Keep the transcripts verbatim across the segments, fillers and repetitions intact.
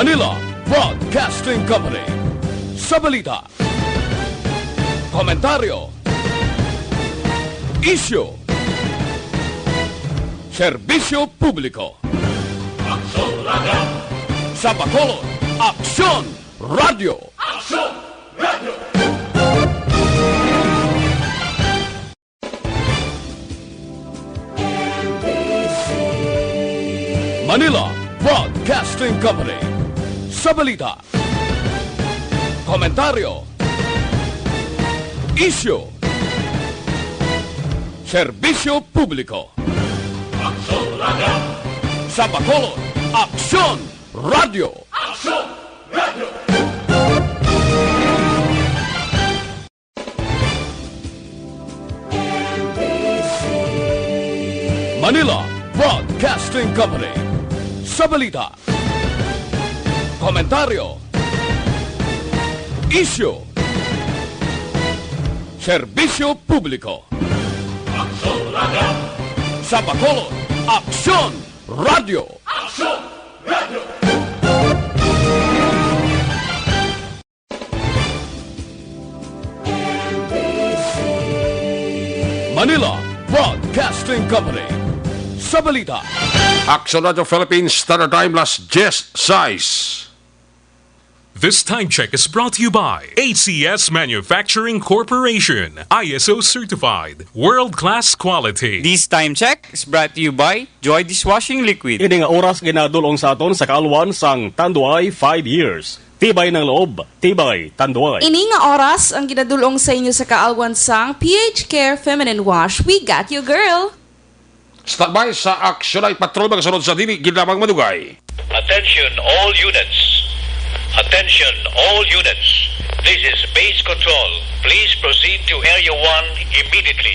Manila Broadcasting Company. Sa balita, komentaryo, isyu, serbisyo publiko. Aksyon Radio. Sa Bacolod, Aksyon Radio. Aksyon Radio. Manila Broadcasting Company. Sa balita, komentaryo, isyu, serbisyo publiko. Aksyon Radio. Sa Bacolod, Aksyon Radio. Aksyon Radio. Manila Broadcasting Company. Sa balita, komentaryo, isyu, serbisyo publiko. Aksyon Radio. Sa Bacolod, Aksyon Radio. Aksyon Radio. Manila Broadcasting Company. Sa balita, Aksyon Radio Philippines Standard Time, las diyes sais. This time check is brought to you by A C S Manufacturing Corporation, I S O certified, world-class quality. This time check is brought to you by Joy Dishwashing Liquid. Ini nga oras ginadul-ong sa aton sa kaalwan sang Tanduay five years. Tibay ng loob, tibay Tanduay. Ini nga oras ang ginadul-ong sa inyo sa kaalwan sang P H Care Feminine Wash. We got you, girl! Standby sa Aksyon Night Patrol, mga sunod sa dili gid lamang madugay. Attention all units. Attention all units. This is base control. Please proceed to Area one immediately.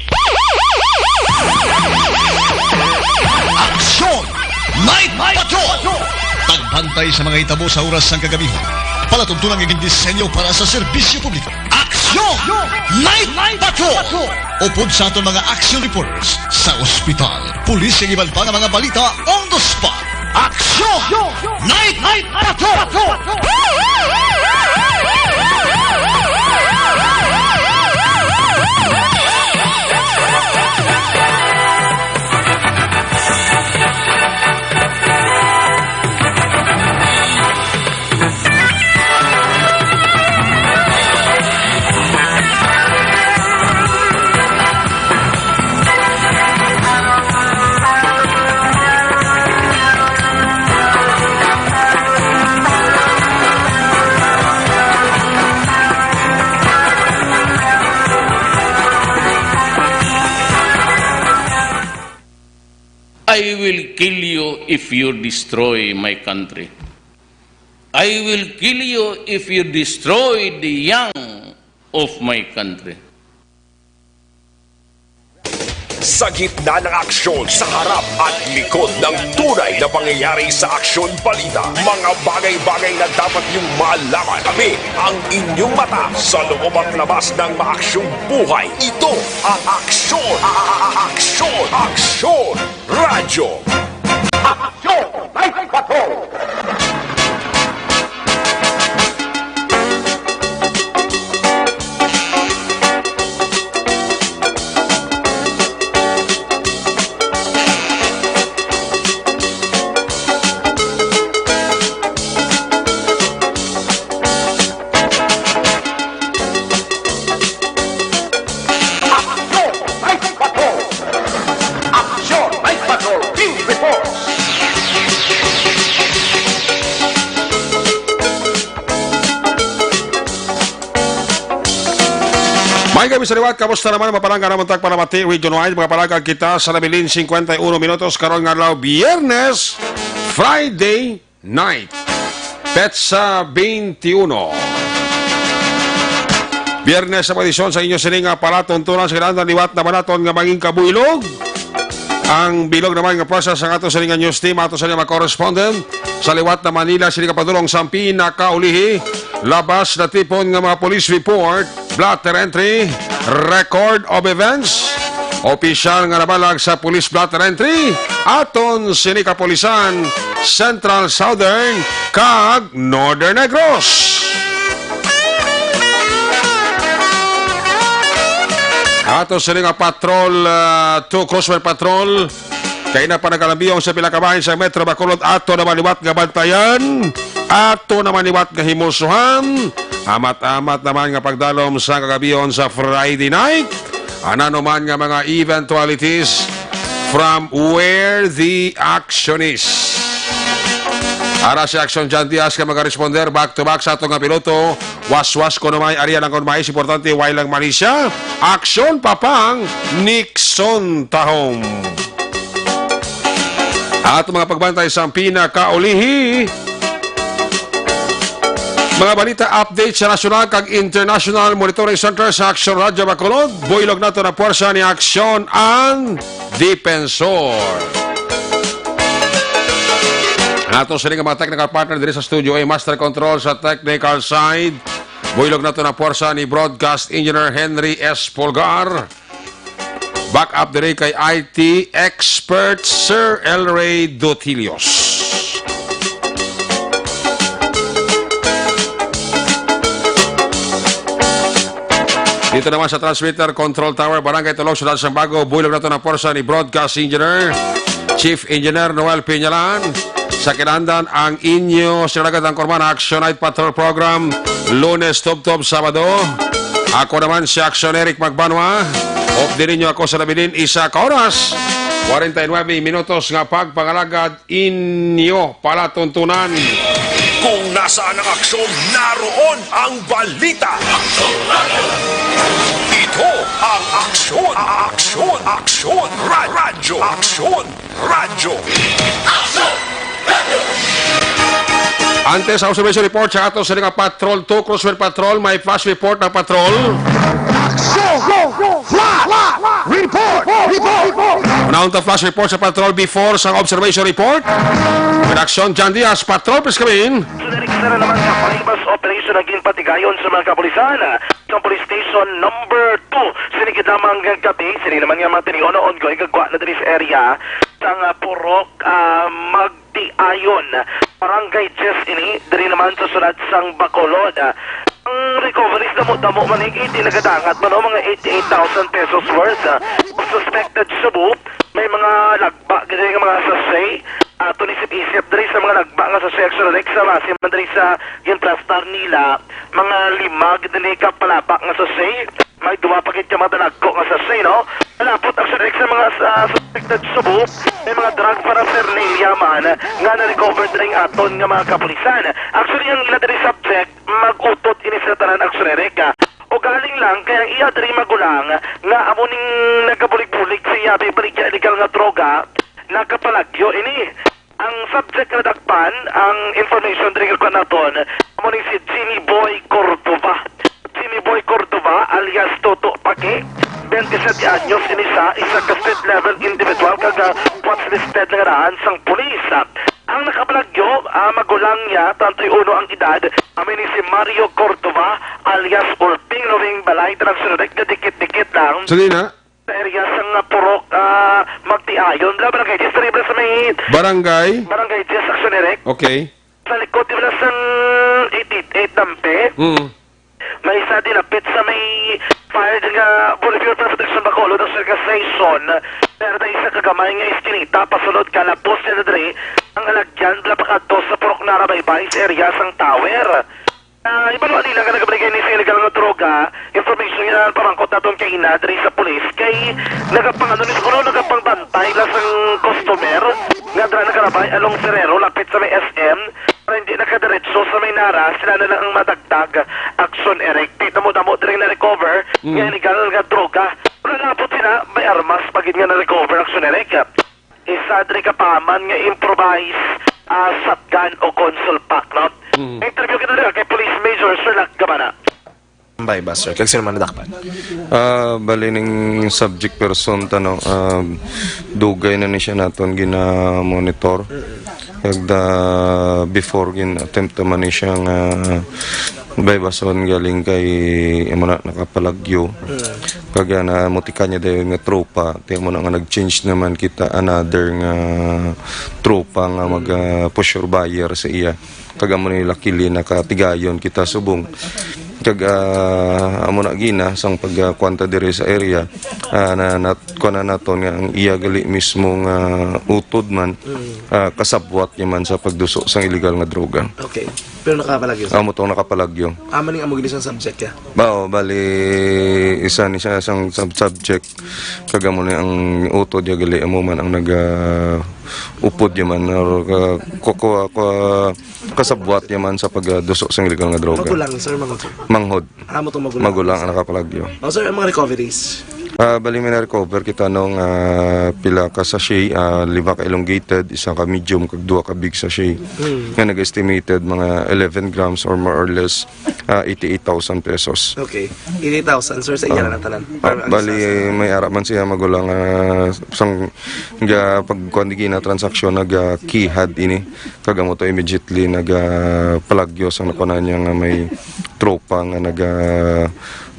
Aksyon Night Patrol. Pagbantay sa mga hitabo sa oras sang kagabihan. Palatuntunan nga gindisenyo para sa serbisyo publiko. Aksyon Night Patrol. Upod sa aton mga action reporters sa ospital, pulis, kag iban pa nga mga balita on the spot. Aksyon Night Patrol. I will kill you if you destroy my country. I will kill you if you destroy the young of my country. Sa gitna ng aksyon, sa harap at likod ng tunay na pangyayari sa aksyon balita, mga bagay-bagay na dapat niyong malaman. Kami ang inyong mata sa loob at labas ng maaksyong buhay. Ito ang Aksyon, Aksyon, Aksyon Radyo. Aksyon Night Patrol! Aksyon Night Patrol! Aksyon Night Patrol! Field Reports! May gabi sa liwat, kamusta naman? Mapalangga naman tag palamati, Region Wide. Mga palagag kita sa nabilin, cincuenta y uno minutos, karon nga adlaw, Biyernes, Friday night. Petsa twenty-uno. Biyernes sa edisyon sa inyo sini nga palatuntunan sa kinahanglan liwat na banaton nga mangin kabuilog. Ang bilog naman nga pwersa sa ato sa nga news team, ato sa mga correspondent sa liwat na Manila, sini kapadulong sa pinakaulihi, labas na tipon nga mga police report, blotter entry, record of events, Opisyal nga nabalag sa Police Blotter Entry, aton sini kapulisan, Central, Southern, kag Northern Negros. Ato sini nga patrol, ah, two Crossfire Patrol, kay na pa nagalambiyong sa pila ka bahin sa Metro Bacolod, ato naman liwat nga bantayan, ato naman liwat nga himusuhan, amat-amat naman nga pagdalom sa kagabihon sa Friday night. Anano man nga mga eventualities from where the action is. Ara si Action John Diaz nga magaresponder back to back sa ato nga piloto. Waswas ko na may area lang kon mais importante, way lang Malaysia. Action, Papang Nixon Tahom. Ato mga pagbantay sa pinakaulihi. Mga balita, update sa nasyonal kag international monitoring center sa Action Radyo Bacolod. Buylog nato na puwersa ni Action ang Defensor. Ato sini nga mga technical partner diri sa studio ay Master Control sa technical side. Buylog nato na puwersa ni Broadcast Engineer Henry S. Polgar. Back up diri kay I T expert Sir Elray Dotilios. Dito naman sa transmitter control tower, Barangay Tulog, Siyudad Sambago, buylog nato na puwersa ni Broadcast Engineer, Chief Engineer Noel Piñalan. Sa kinahanglan ang inyo sinalagat ang Korman Action Night Patrol Program, Lunes tubtob Sabado. Ako naman si Action Eric Magbanwa. Update ninyo ako sa nabilin isa ka oras, forty-nine minutos nga pagpangalagad inyo palatuntunan. Kung nasaan ang aksyon, naroon ang balita. Ito ang aksyon, aksyon, aksyon, ra- radyo, aksyon, radyo. Antes sa observation report sa ato sa nga Patrol two, Crossfire Patrol, may flash report ng Patrol. Action! Flash! Report! Report! Unahon ta flash report sa Patrol before sa observation report. Redaksyon, John Diaz, Patrol, please come in. Sa direct na naman nga buy-bust operation ang ginpatigayon sa mga kapulisan sa police station number two. Sini gid lamang nga gabi, sini naman nga mga tinion na ongoing gagwa na diri sa area sang, ah, Purok, ah, Magtiayon, Barangay Diez ini, diri naman sa siyudad sang Bacolod. Ang recoveries, damo-damo man, eh, eighty nagadangat man, no? Mga eighty-eight thousand pesos worth, ah, suspected shabu. May mga lagba gid nga mga sachet. Ato ni isip-isip diri sa mga lagba nga sachet, actually, sa base man diri sa ginplastar nila, mga lima gid ni ka palaba nga sachet. May duha pa gid ka mga dalagko nga sachet, no? Malapot, actually, sa mga, ah, suspected shabu, may mga drug paraphernalia man nga na-recover diri aton nga mga kapulisan. Actually, ang ila diri subject, mag-utod ini sa tanan, actually, Rek, ah. Ugaling lang, kay ang iya diri magulang nga amo ning nagabulig-bulig sa iya, baligya illegal nga droga, nakapalagyo ini. Ang subject nga nadakpan, ang information diri nga kuan naton, amo ni si Jimmy Boy Cordova. Jimmy Boy Cordova alias Toto Paki, twenty-seven anyos ini siya, isa ka street level individual kag, ah, watchlisted na ganahan sang pulis. Ang nakapalagyo, ah, magulang niya, treinta y uno ang edad, amo ni si Mario Cordova alias Ulping, lubing balay, tanan sunod, nagkadikit-dikit lang. Sali na. Sa area sang, ah, Purok, ah, Magtiayon. Bla, Barangay Diez, diri bla sa may Barangay? Barangay Diez, Action Direct. Okay. Sa likod, di bla sang eight eight eight Dampe? Mm. May isa dinapit sa may fire nga Bolivar Fire Protection Bacolod, ang Circle Station. Pero na isa kagamay nga iskinita, pasulod ka, lapos niya na diri ang alagyan, bla, pakadto sa Purok Nara Baybay, sa area sang Tower. Ah, ibaluan nila nga nagabalik ni sa illegal nga droga. Information nga pamangkot naton kay ina diri sa pulis kay nagapangano ni siguro, nagapangbantay lang sang customer nga dra nagalabay along Ferrero lapit sa may S M para hindi nakadiretso sa may Nara. Sila na lang ang madagdag action, Eric. Kay damo-damo diri na-recover Mm. nga illegal nga droga. Wala na po sila, may armas pa gid nga na-recover action, Eric. Isa diri ka paman nga improvised, ah, shotgun o console pack, no? Mm. Interview kita diri kay Police Major Sherlock Gabana. Tambay ba, sir? Kag sino man nadakpan? Ah, bali ning subject person ta, no, ah, dugay na ni siya naton gina-monitor. Kag da, before gin-attempt man ni siya nga Baybason galing kay amo na nakapalagyo. Kag, ah, namutikan niya dayon nga tropa, ti amo na nga nag-change naman kita another nga tropa nga mag, ah, pusher buyer sa iya. Kag amo ni luckily nakatigayon kita subong. Kag, ah, amo na gina sang pagkwanta diri sa area, ah, na, na, kuha na naton nga ang iya gali mismo nga utod man, ah, kasabwat niya man sa pagduso sang illegal nga droga. Okay. Pero nakapalagyo, sir? Amo tong nakapalagyo. Amo ning amo gini sang subject ya? Bao, bali, isa ni siya sang sub-, subject. Kag amo ni ang utod ya gali, amo man ang naga upod ya man, or ka, ko, ko, ko, kasabwat ya man sa pagduso sang illegal nga droga. Magulang, sir, manghod, sir? Manghod. Amo tong magulang. Magulang ang nakapalagyo. Oh, sir, ang mga recoveries? Ah, bali, may na-recover kita nung, ah, pila ka sachet, ah, lima ka elongated, isa ka medium, kag duha ka big sachet. Hmm. Nga nag-estimated mga eleven grams or more or less, ah, eighty-eight thousand pesos. Okay. Eighty thousand, sir, sa iya Ah. na lang tanan. Ah, Para bali, sa, sa may ara man siya magulang, ah, sang, nga pagkuan di gina transaksyon, nag, ah, kihad ini. Kag amo to immediately nag, ah, palagyo sang nakuha niya nga may tropa nga nag, ah,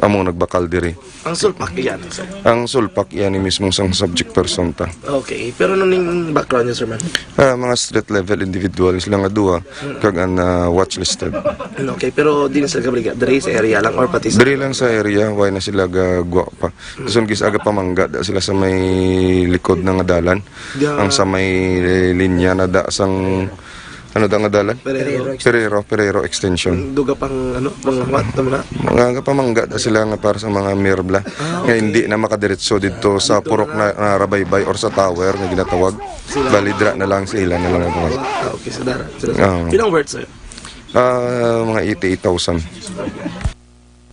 amo nagbakal diri. Ang sulpak iyan, sir? Ang sulpak iyan ni mismong sang subject person ta. Okay. Pero ano ning background niya, sir, man? Ah, mga street level individual sila nga duha, kag ang, ah, watchlisted. Mm, okay, pero di na sila kabaligya. Diri sa area lang or pati sa Diri lang sa area, why na sila gagwa pa? Kason gis aga pamangga da sila sa may likod na nga dalan. Yeah. Ang sa may linya na da sang, ano da nga dalan? Perero. Perero, Perero Extension. Duga pang, ano, pang what, ano na? Mga pamangga da sila nga para sa mga merbla. Ah, Nga okay. hindi na makadiretso dito sa Dito Purok na. na, na Rabaybay or sa Tower nga ginatawag. Sila. Bali, dira na lang sa ila na lang ang tawag. Ah, okay, sa dara. Sila, sila. Oo. Pinang worth, sir? Ah, mga eighty-eight thousand.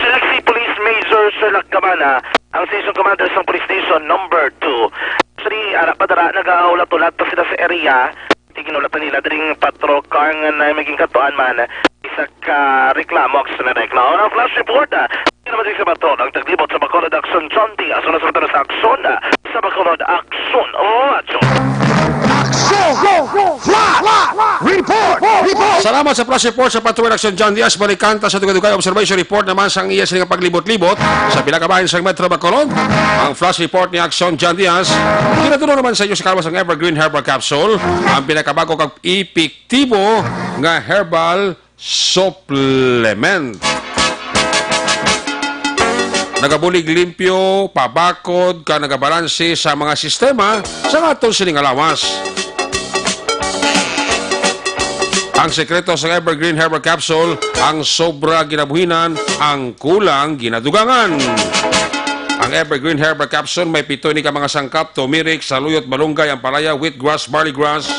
Sila si Police Major Sir Lacabana, ang Station Commander sang Police Station Number Two. Actually, ara pa dara, nagahulat-hulat pa sila sa area. Tiginulatan nila dring patrol car nga na may ginkatuan man. Isa ka reklamo, aksyon na reklamo. Ang flash report, ah, hindi naman sa patrol ang taglibot sa Bacolod Action John Diaz. Una sa patuloy sa aksyon, ah, sa Bacolod Action Radyo. Action! Flash! Report! Report! Salamat sa flash report sa Patrol Action John Diaz. Balikan ta sa dugay-dugay observation report naman sang iya sila nga paglibot-libot sa pila ka bahin sang Metro Bacolod. Ang flash report ni Action John Diaz. Ginaduro naman sa inyo sa kalwas ang Evergreen Herbal Capsule, ang pinakabago kag epektibo nga herbal supplement. Nagabulig limpyo, pabakod, ka nagabalanse sa mga sistema sa aton sini nga lawas. Ang sekreto sa Evergreen Herbal Capsule, ang sobra ginabuhinan, ang kulang ginadugangan. Ang Evergreen Herbal Capsule may pito ini ka mga sangkap: turmeric, saluyot, malunggay, ampalaya, wheatgrass, barleygrass,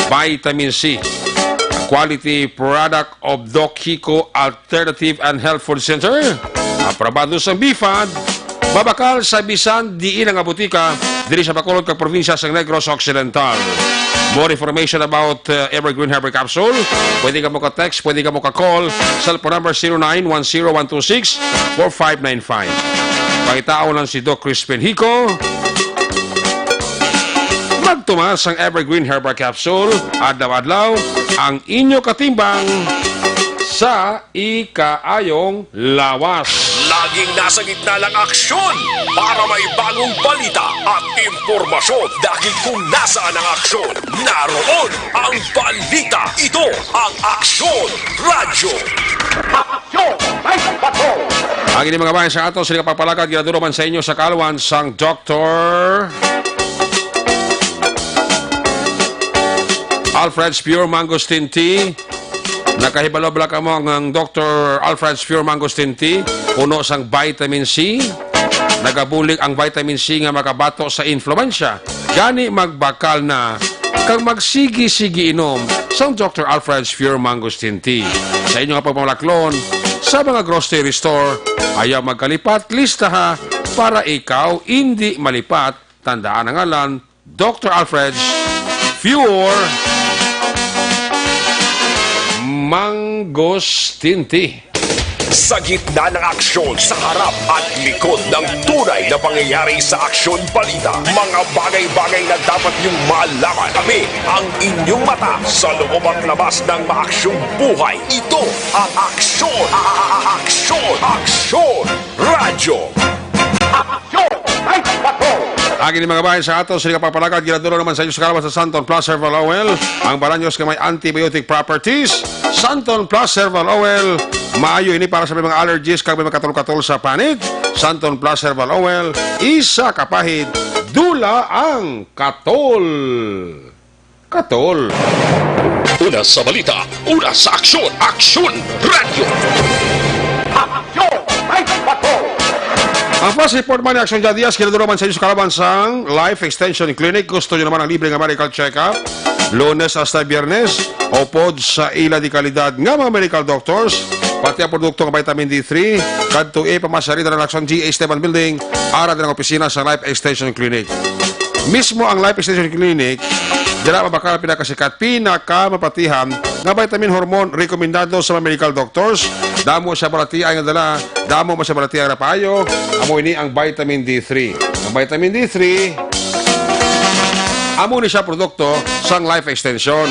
vitamin C. A quality product of Doc Kiko Alternative and Health Food Center. Aprobado sa BFAD, mabakal sa bisan diin nga botika diri sa Bacolod kag probinsya sa Negros Occidental. More information about, uh, Evergreen Herbal Capsule, pwede ka mo ka-text, pwede ka mo ka-call, cellphone number zero nine one zero one two six four five nine five. Pangitaon lang si Doc Crispin Hico. Magtuman sang Evergreen Herbal Capsule, adlaw-adlaw ang inyo katimbang sa ikaayong lawas. Laging nasa gitna ng aksyon para may bagong balita at impormasyon. Dahil kung nasaan ang aksyon, naroon ang balita. Ito ang Aksyon Radyo. Aksyon! Ang ini mga bayan sa ato, sila pagpalagad, ginaduro man sa inyo sa kalwan sang Doktor Alfred's Pure Mangosteen Tea. Nakahibalo bala kamo ang, ang Doktor Alfred's Pure Mangosteen Tea, puno sang vitamin C. Nagabulig ang vitamin C nga makabato sa influensya. Gani magbakal na kag magsigi-sigi inom sang Doktor Alfred's Pure Mangosteen Tea. Sa inyo nga pagpamalaklon sa mga grocery store, ayaw magkalipat, listaha para ikaw indi malipat. Tandaan ang ngalan, Doktor Alfred's Pure Mangosteen Tea. Sa gitna ng aksyon, sa harap at likod ng tunay na pangyayari sa Aksyon Balita, mga bagay-bagay na dapat niyong malaman. Kami ang inyong mata sa loob at labas ng maaksyong buhay. Ito ang Aksyon, a- a- a- Aksyon, Aksyon Radyo. Aksyon Night Patrol. Agi ni mga bahin sa ato, sila kapapalagad, ginaduro naman sa inyo sa kalaban sa Santon Plus Herbal Oil, ang Balaños nga may antibiotic properties. Santon Plus Herbal Oil, maayo ini para sa may mga allergies kag may mga katol-katol sa panit. Santon Plus Herbal Oil, isa ka pahid, dula ang katol. Katol. Una sa balita, una sa aksyon, Aksyon Radyo. Aksyon Night Patrol. Ang fast report man ni Aksyon Jadias, kinaduro man sa inyo sa kalaban sang Life Extension Clinic. Gusto nyo naman ang libre nga medical check-up? Lunes hasta Biyernes, upod sa ila di kalidad nga mga medical doctors, pati ang produkto nga vitamin D three, kadto e pamasari na lang sa G A Esteban Building, ara din ang opisina sa Life Extension Clinic. Mismo ang Life Extension Clinic, dira mabakal ang pinakasikat, pinakamapatihan nga vitamin hormone rekomendado sa mga medical doctors. Damo siya balatiay nga dala, damo man siya balatiay nga paayo, amo ini ang vitamin D three. Ang vitamin D three, amo ni siya produkto sang Life Extension.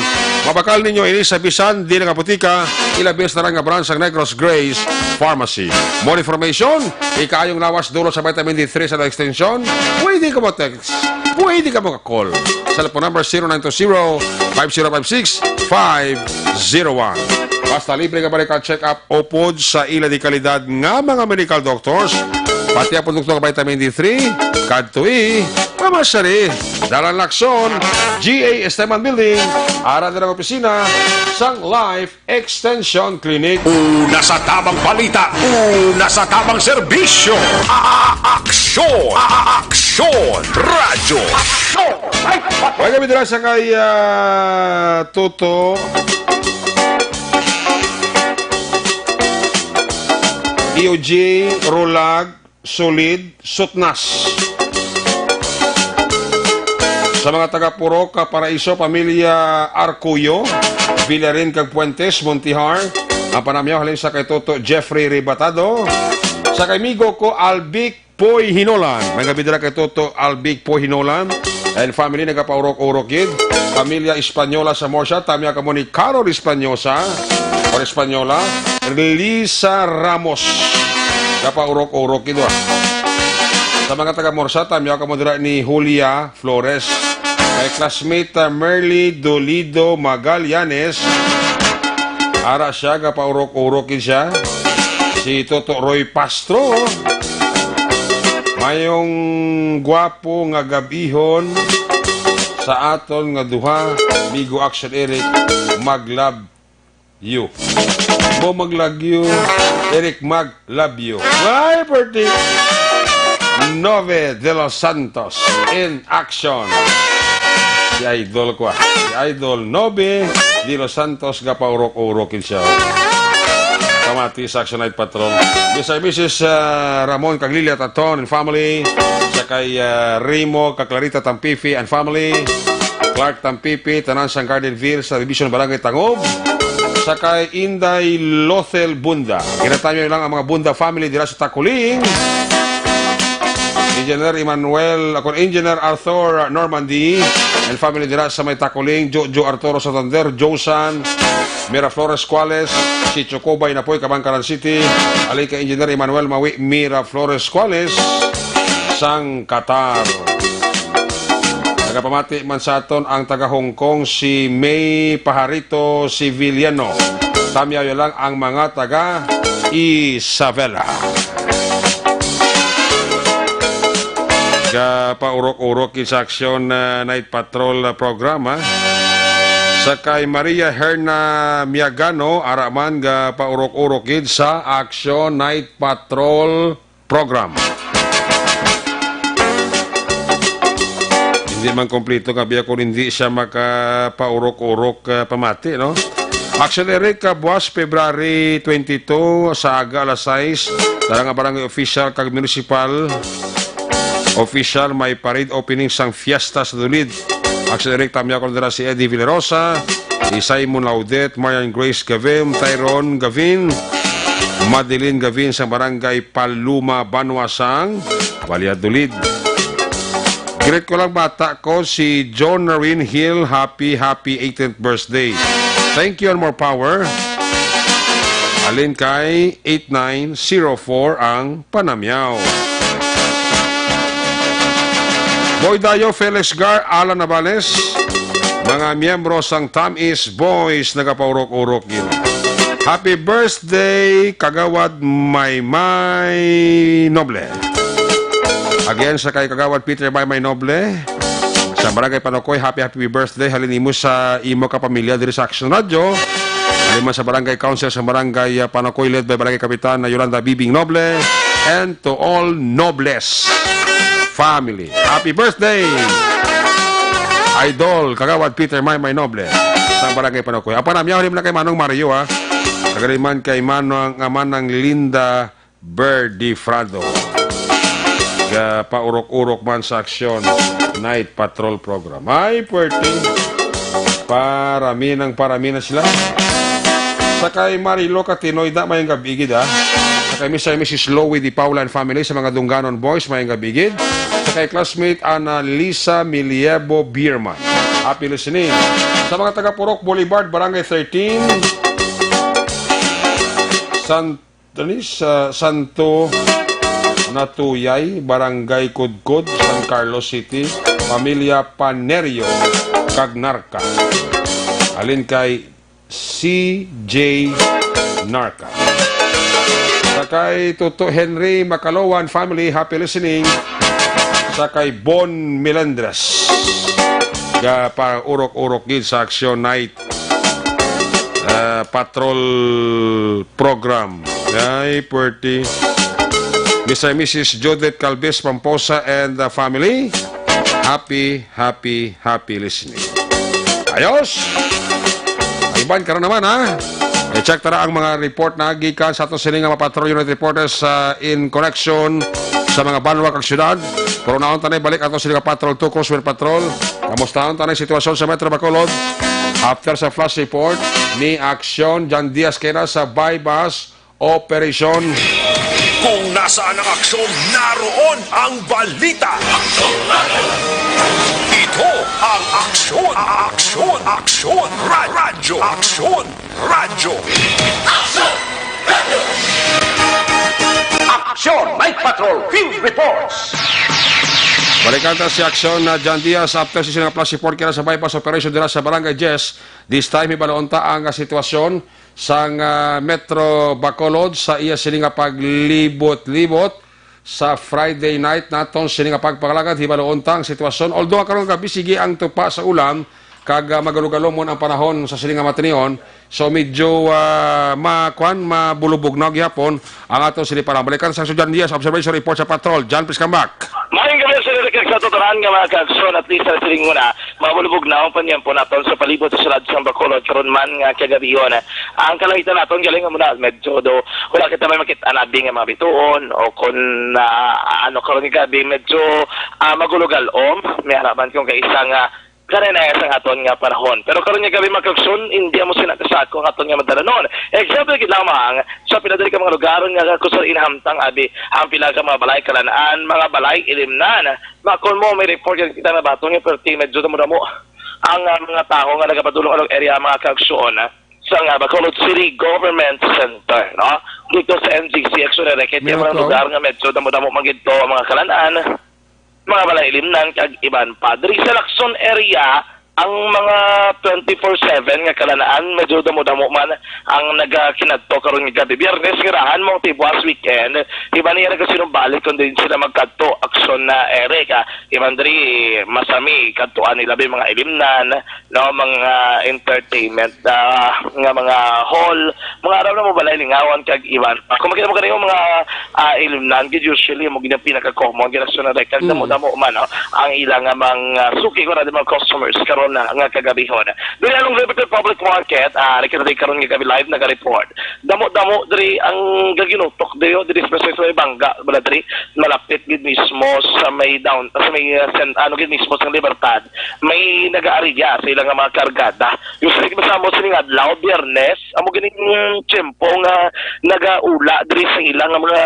Mabakal ninyo ini sa bisan dili nga botika, ilabi sa tanan nga branch sang Negros Grace Pharmacy. More information, ikaayong lawas duro sa vitamin D three sa Life Extension, pwede ka mo-text, pwede ka mo-call. Cellphone number zero nine two zero, five zero five six, five zero one. Basta libre ka ba ka check-up upod sa ila di kalidad nga mga medical doctors, pati ang produkto nga vitamin D three, kadto e pamasari, Dalan Lacson, G A Esteban Building, ara din ang opisina sang Life Extension Clinic. Una sa tabang balita, una sa tabang serbisyo, a- a- aksyon, a- a- aksyon, radyo. Aksyon! Ay, May gabi dira sa kay, ah, Toto, Eugene, Rolag, Solid, Sutnas. Sa mga taga Purok, ah, Paraiso, pamilya Arcuyo, Villarin kag Puentes, Montihar, ang panamyaw halin sa kay Toto Jeffrey Rebatado, sa kay migo ko Albic Poy Hinolan. May gabi dira kay Toto Albic Poy Hinolan and family, nagapaurok-urok gid. Pamilya Española sa Morsa, tamya kamo ni Carol Españosa or Española, Lisa Ramos. Gapaurok-urok gid, ah. Sa mga taga Morsa, tamya kamo dira ni Julia Flores. Kay classmate, ah, Merly Dolido Magallanes. Ara siya, gapaurok-urok gid siya. Si Toto Roy Pastro. Mayong gwapo nga gabihon sa aton nga duha, Migo Action Eric. Mag-love you. Mo maglagyo, Eric Mag, love you. Why, birthday? Nove de los Santos in action. Si idol ko, ah. Si idol Nove de los Santos, gapaurok-urok gid siya. Pamati sa Action Night Patrol. Bisay Missus, ah, Ramon kag Lilia Taton and family. Sa kay, ah, Rimo kag Clarita Tampifi and family. Clark Tampipi, tanan sang Gardenville sa Division Barangay Tangob. Sa kay Inday Lothel Bunda. Ginatamyaw lang ang mga Bunda family dira sa Takuling. Engineer Emmanuel, ako, Engineer Arthur Normandy and family dira sa may Takuling, Jojo Arturo Santander, Josan, Miraflores Cuales, si Chocobay Napoy, Kabangkalan City, ali kay Engineer Emmanuel Mawi Miraflores Cuales, sang Qatar. Nagapamati man sa aton ang taga Hong Kong, si May Pajarito Civiliano. Tamyaw lang ang mga taga Isabela. Gapaurok-urok gid sa Action, ah, Night Patrol, ah, program, ah. Sa kay Maria Herna Miagano, ara man gapaurok-urok gid sa Action Night Patrol program. Hindi man kompleto nga biya kung hindi siya makapaurok-urok, ah, pamati, no? Action Eric, ah, buwas February twenty-two, sa aga alas sais, dara nga barangay official kag municipal official, may parade opening sang fiesta sa Dulid. Action Eric, tamyaw ko dira si Eddie Villarosa, si Simon Laudet, Marian Grace Gavin, Tyron Gavin, Madeline Gavin sa Barangay Paluma, Banwa sang Valladolid. Greet ko lang bata ko si John Narwin Hill. Happy, happy eighteenth birthday. Thank you and more power. Alin kay eight nine zero four ang panamyaw. Boy Dayo, Felix Gar, Alan Navales, mga miyembro sang Tamis Boys nagapaurok-urok gid. Happy birthday, Kagawad Maymay Noble. Again, sa kay Kagawad Peter Maymay Noble, sa Barangay Panokoy, happy, happy birthday. Halin imo sa imo ka pamilya diri sa Action Radio. Halin man sa Barangay Council, sa Barangay, uh, Panokoy, led by Barangay Kapitan na Yolanda Bibing Noble. And to all Nobles family. Happy birthday! Idol, Kagawad Peter Maymay Noble, sa Barangay Panokoy. Ang panamyaw, halin man kay Manong Mario, ha? Kagaliman kay Manong, nga Manang Linda Berdifrado. Ga paurok-urok man sa Aksyon Night Patrol Program. Ay, pwerte. Parami ng parami na sila. Sa kay Marilo Catinoy, da, mayang gabi gid, ha. Sa kay Mister and Missus Louie Di Paula and family, sa mga Dunganon Boys, mayang gabi gid. Sa kay classmate Ana Lisa Miliebo Bierman. Happy listening. Sa mga taga Purok Boulevard, Barangay thirteen, San, ano ni, sa Santo Natuyay, Barangay Kudkod, San Carlos City, Pamilya Panerio, kag Narca. Alin kay C J Narca. Sa kay Toto Henry Macaloan family, happy listening. Sa kay Bon Melendres, ga paurok-urok gid sa Action Night, ah, Patrol Program. Ay, pwerte. Mister and Missus Judith Calvis Pamposa and the family, happy, happy, happy listening. Ayos! Iban, karon naman, ha? I-check tara ang mga report na gikan sa ato sini nga mga Patrol Unit reporters sa, in connection sa mga banwa kag syudad. Pero naon tanay balik ato sini nga Patrol Two, Crosswind Patrol. Kamustaon tanay sitwasyon sa Metro Bacolod? After sa flash report ni Aksyon John Diaz kay na sa buy-bust operation. Kung nasaan ang aksyon, naroon ang balita. Ito ang Aksyon, Aksyon, Aksyon, Ra-, Radyo, Aksyon, Radyo. Aksyon Night Patrol Field Reports. Balikan ta si Aksyon na John Diaz after sa sini nga flash report kay na sa buy-bust operation dira sa Barangay Jess. This time, hibaloon ta ang, ah, sitwasyon sang, ah, Metro Bacolod sa iya sini nga paglibot-libot sa Friday night naton sini nga pagpangalagad. Hibaloon ta ang sitwasyon. Although karon gabi sige ang tupa sa ulan kag, ah, magalog-alomon ang panahon sa sini nga matinion, so medyo, ah, ma-, kuan, mabulubog na gihapon ang aton sini para balikan sa Aksyon John Diaz. Observation report sa patrol. John, please come back. Maayong gabi, Sir Rick, sa tanan nga mga kaaksyon. At least, sa siling muna, mabulubog na ang panyampo naton sa palibot sa syudad sang Bacolod karon man nga kagabihon. Ang kalangitan naton galing muna medyo do wala kita may makita na abi nga mga bituon o kung na ano karon nga gabi medyo, ah, magulugalom. May harapan kung kaisa nga kanay-naya sang aton nga panahon. Pero karon nga gabi, mga kaaksyon, hindi mo sina kasako ang aton nga madalanon. Example gid lamang, sa pila diri ka mga lugar nga kusar inhamtang abi ang pila ka mga balay kalanaan, mga balay ilimnan. Makon mo, may report yan kita na bato nga perti medyo damo-damo ang, ah, mga tawo nga nagapadulong along area, mga kaaksyon, ah, sa nga Bacolod City Government Center, no? Dito sa N G C Action Area, kaya Meron mga to. Lugar nga medyo damo-damo man gid to ang mga kalanaan, mga balay ilimnan, kag iban pa. Diri sa Lacson area, ang mga twenty-four seven nga kalanaan, medyo damo-damo man ang nagakinadto karon nga gabi. Biyernes nga rahan mo ang tibuas weekend, iba niya nagasinumbalik kung din sila magkadto. Aksyon na, Eric, ah, iban diri masami kadtuan nila bi mga ilimnan, no, mga entertainment, ah, nga mga hall, mga araw na mo balay lingawan kag iban pa. Kung makita mo kanimo mga, ah, ilimnan, gid usually mo gid ang pinaka-common, gid ang sunod kag Hmm. damo-damo man, no, ang ilang nga mga suki ko na di mga customers karon. na nga kagabihon. Diri anong Liberty Public Market, ah, nakita diri karon nga gabi live naga-report. Damo-damo diri ang gaginutok diri, oh, diri sa may bangga, wala diri, malapit gid mismo sa may down, sa may, ah, sen-, ano gid mismo sa Libertad. May nagaarya sa ilang mga kargada. Usually, masamo sining adlaw, Biyernes, amo ganing tiyempo nga nagaula diri sa ilang mga,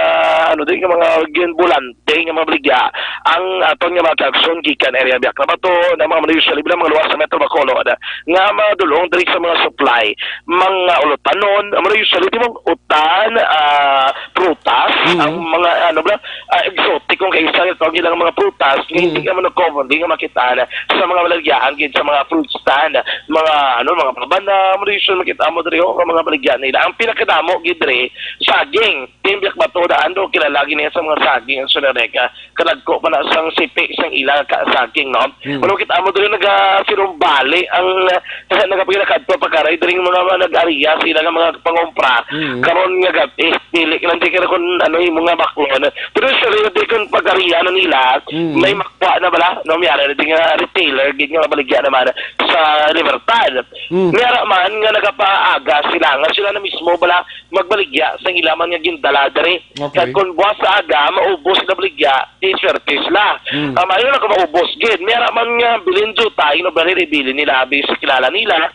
ano, diri nga mga ginbulante nga mga baligya ang aton nga mga kaaksyon gikan area Biak Rabato, na mga usually bilang mga luwas sa Metro Bacolod, nga madulong diri sa mga supply, mga ulutanon, mga usually di mga utan, ah, prutas, Mhm. ang mga, ano ba, ah, exotic kung kaisa, ito ang ilang mga prutas, nga hindi Mhm. ka man commonly nga makita na sa mga balagyaan, gid sa mga fruit stand, mga, ano, mga pabana, mga usually makita mo diri, oh, ang mga baligya nila. Ang pinakadamo, gid diri, saging. Timbyak ba to, daan do, kilala gid niya sa mga saging, ang Solareka. Kadagko pa na sang sipi sang ila ka saging, no? Mm. Wala kita amo diri nagasirumbali ang, eh, nagapagkadto pagkaray diri mga, mga nag-ariya sila nga mga pangumpra. Mm. Karon nga gabi, pili ka lang di ka na kung ano imo nga baklon. Pero sa real di kung pag-ariya na nila, Mm. may makwa na bala, no? May ara na di nga retailer, gid nga mabaligya naman sa Libertad. Mm. May ara man nga nagapaaga sila, nga sila na mismo bala magbaligya sa ila man nga gindala diri. Okay. Kag kung buwas sa aga, maubos na baligya, di swerte sila. Mm. Ah, maayo na kung maubos gid. May ara man nga bilin jutay, no, bali ibilin nila, abi sa kilala nila,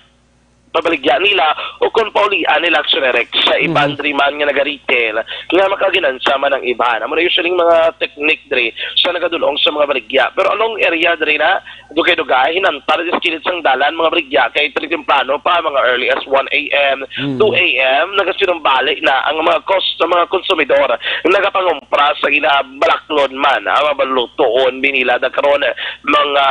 pabaligya nila, o kung paulian nila, Action Direct, sa iban Mhm. diri man nga naga-retail, nga makaginansya man ang iban. Amo na usually mga technique diri sa nagadulong sa mga baligya. Pero anong area diri na? Dugay-dugay, hinantar sa kilid sang dalan, mga baligya, kay temprano pa, mga early as one a m, Mm. two a m, nagasinumbali na ang mga kos-, mga konsumidor, nagapangumpra sa ila balaklon man, ang mga balutoon, binila na karon, mga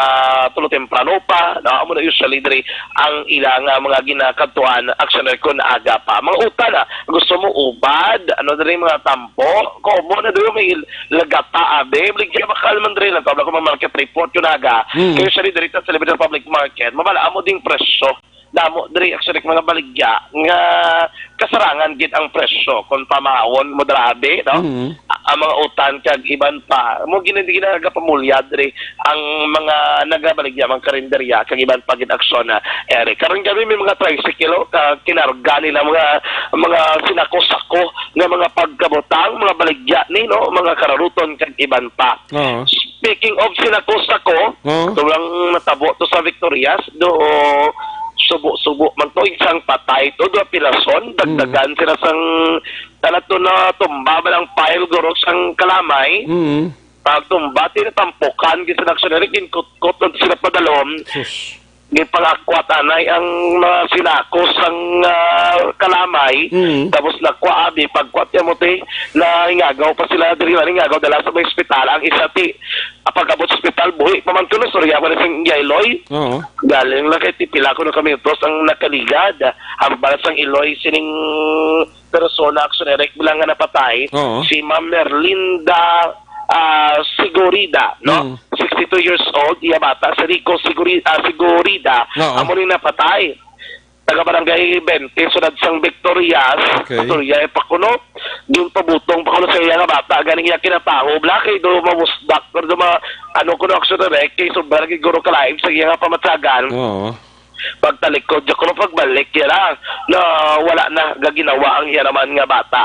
tulo temprano pa, na amo na usually diri ang ila nga mga ginakadtuan, Action Direct, kon aga pa. Mga utan, ah, gusto mo ubad, ano diri mga tampo, komo na diri may lagata, abi, baligya bakal man diri lang, tabla ko mga market report yun aga. Mm. Kay usually diri sa Celebrity Public Market, mabala amo ding presyo. Damo diri, actually, mga baligya nga kasarangan gid ang presyo kung pamawon mo, grabe, no? Mhm. A-, ang mga utan kag iban pa. Mo gina-, ginagapamulya diri ang mga nagabaligya, mga karinderya kag iban pa gid, Action, ah, Eric. Karon gabi may mga tricycle, oh, ka kinarga nila mga, mga sinako-sako nga mga pagkabutang, mga baligya ni, no? Mga kararuton kag iban pa. Oo. Speaking of sinako-sako, Oo. ito lang natabo to sa Victorias, do subo-subo man to, isang patay to, do pilason, dagdagan Mm. sila sang, tala to na tumba, ba lang pile, guro, sang kalamay. Mm. Pagtumba, tinatampukan, gid sa Action Direct, ginkot-kot lang sila padalom. Sus. Gipangakwat anay ang mga sinakos sang, ah, kalamay. Mm. Tapos nakwat, abi, pagkwat niya mo, te, nahingagaw pa sila diri, nahingagaw dala sa may ospital. Ang isa, ti, ah, pag-abot sa ospital, buhi pa man to, no? Sorry, ako na sing Iloy. Oo. Galing lang kay ti pila ko na kami, dos ang nakaligad. Hambal sang Iloy, sining persona, Action Direct, bilang nga napatay, Oo. si Ma'am Merlinda, ah, Sigorida, no? Mm. Sixty-two years old, iya bata, si Rico Sigori-, ah, Sigorida, Oo. amo ni napatay. Taga Barangay twenty, sulod sang Victorias, Okay. Victoria, eh, pa kuno. Di pa butong pa kuno sa iya nga bata, ganing iya kinatawo, bala kay do mamusdak, or do ma-, ano kuno, Action Direct, kay sobra lagi guro ka live sa iya nga pamatsagan. Oo. Pagtalikod, di ko na pagbalik, yara, na wala na gaginawa ang iya naman nga bata.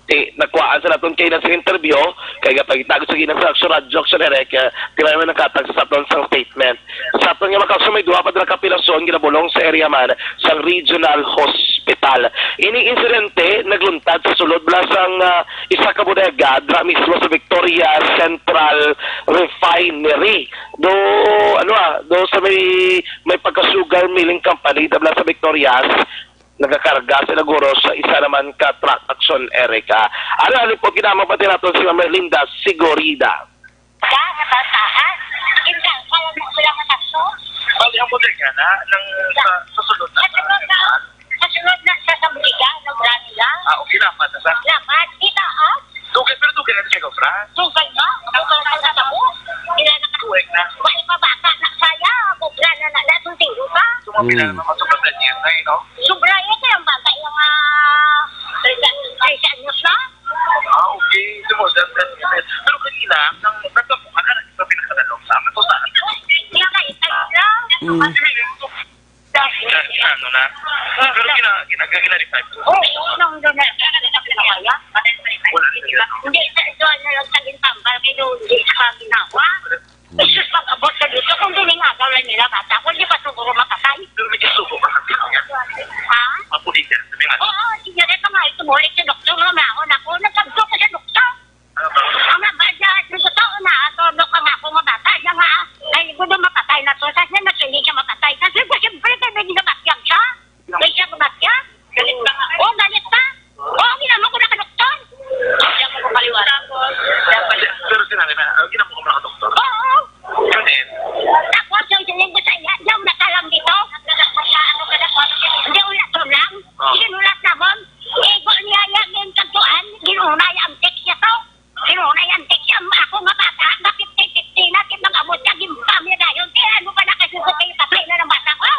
Ti, nakuhaan sa naton kay na sa interview, kay gapagitago sa ginang sa Action Radyo, Action Direct, eh, tila naman nakatag sa aton sang statement. Sa aton nga mga kaso, may duha pa dira ka pilason ginabulong sa area man sang Regional Hospital. Ini insidente nagluntad sa sulod bala sang, ah, isa ka bodega dira mismo sa Victoria Central Refinery. Do, ano, ah, do sa may, may pagka-sugar milling company, tabla sa Victorias, nagakarga sila guro sa isa naman ka truck, Action Erica. Ano, ano po, kinamang pati nato si Ma'am Linda Sigorida. Ka, natataan. Hindi, kaya na sila matakso. Bali, ang bodega na, ng, sa, sa sulod na. Sa sulod na. Sa sunod na sa Sambigan, ang brand nila. Ah, okay, lapad na sa? Lapad. Kita, ah? Dugay, pero dugay na siya, Gofra? Dugay na. Dugay na sa tabo. Sila na. Tuwek na. Wala pa bata na saya. Sobra na na. Nasunting pa. Sumapila Hmm. naman, sobra na niya na, eh, no? Sobra yun, kaya ang bata yung, ah, treinta, treinta anyos na. Ah, okay. Ito mo, that, that, that. Pero kanina, nang nagkapo ka na, nagkapo ka na, nagkapo ka na, nagkapo ka na. Hindi ka ito na. Mm. Ano na? Pero gina-, gina-, gina-revive ko. Oo, nung doon na, wala. Hindi, sa ito, ano lang, sa gintambal, kay doon, hindi sa ginawa. Isus, pag-abot ka dito, kung dining agaw lang nila, bata ko, hindi pa siguro mapatay. Pero may kasubo ka sa kanya. Ha? Mapuligan, sabi nga. Oo, sige, ito nga, ito mo, ito, doktor, nga, mahon ako, nagkagdo ko sa doktor. Ang mga bata, ito, totoo na, ato, ano ka nga, ako nga bata, siya nga, ay, gusto mapatay na to, sa siya, nagkindi siya mapatay. Kasi, siyempre, kaya may ginabatyag siya. May siya ginabatyag. Galit ka nga. Oh, galit ka? Oh, ginamo ko na ka doktor. Siya mo kaliwa. Tapos, dapat. Pero sinabi na, ang ginamo ko na ka doktor. Oo. Yun eh. Tapos, yung siling ko sa iya, diyan na ka lang dito. Hindi, ulat ko lang. Oh. Sinulat namon. Igo niya yan, yung kagduan, ginunay ang text niya to. Pero na yan, text siya, ako nga bata, nga fifty fifty na, di mag-abot ka, gimpam niya dayon. Kaya ano pa nakasugot kayo, patay na ng bata ko?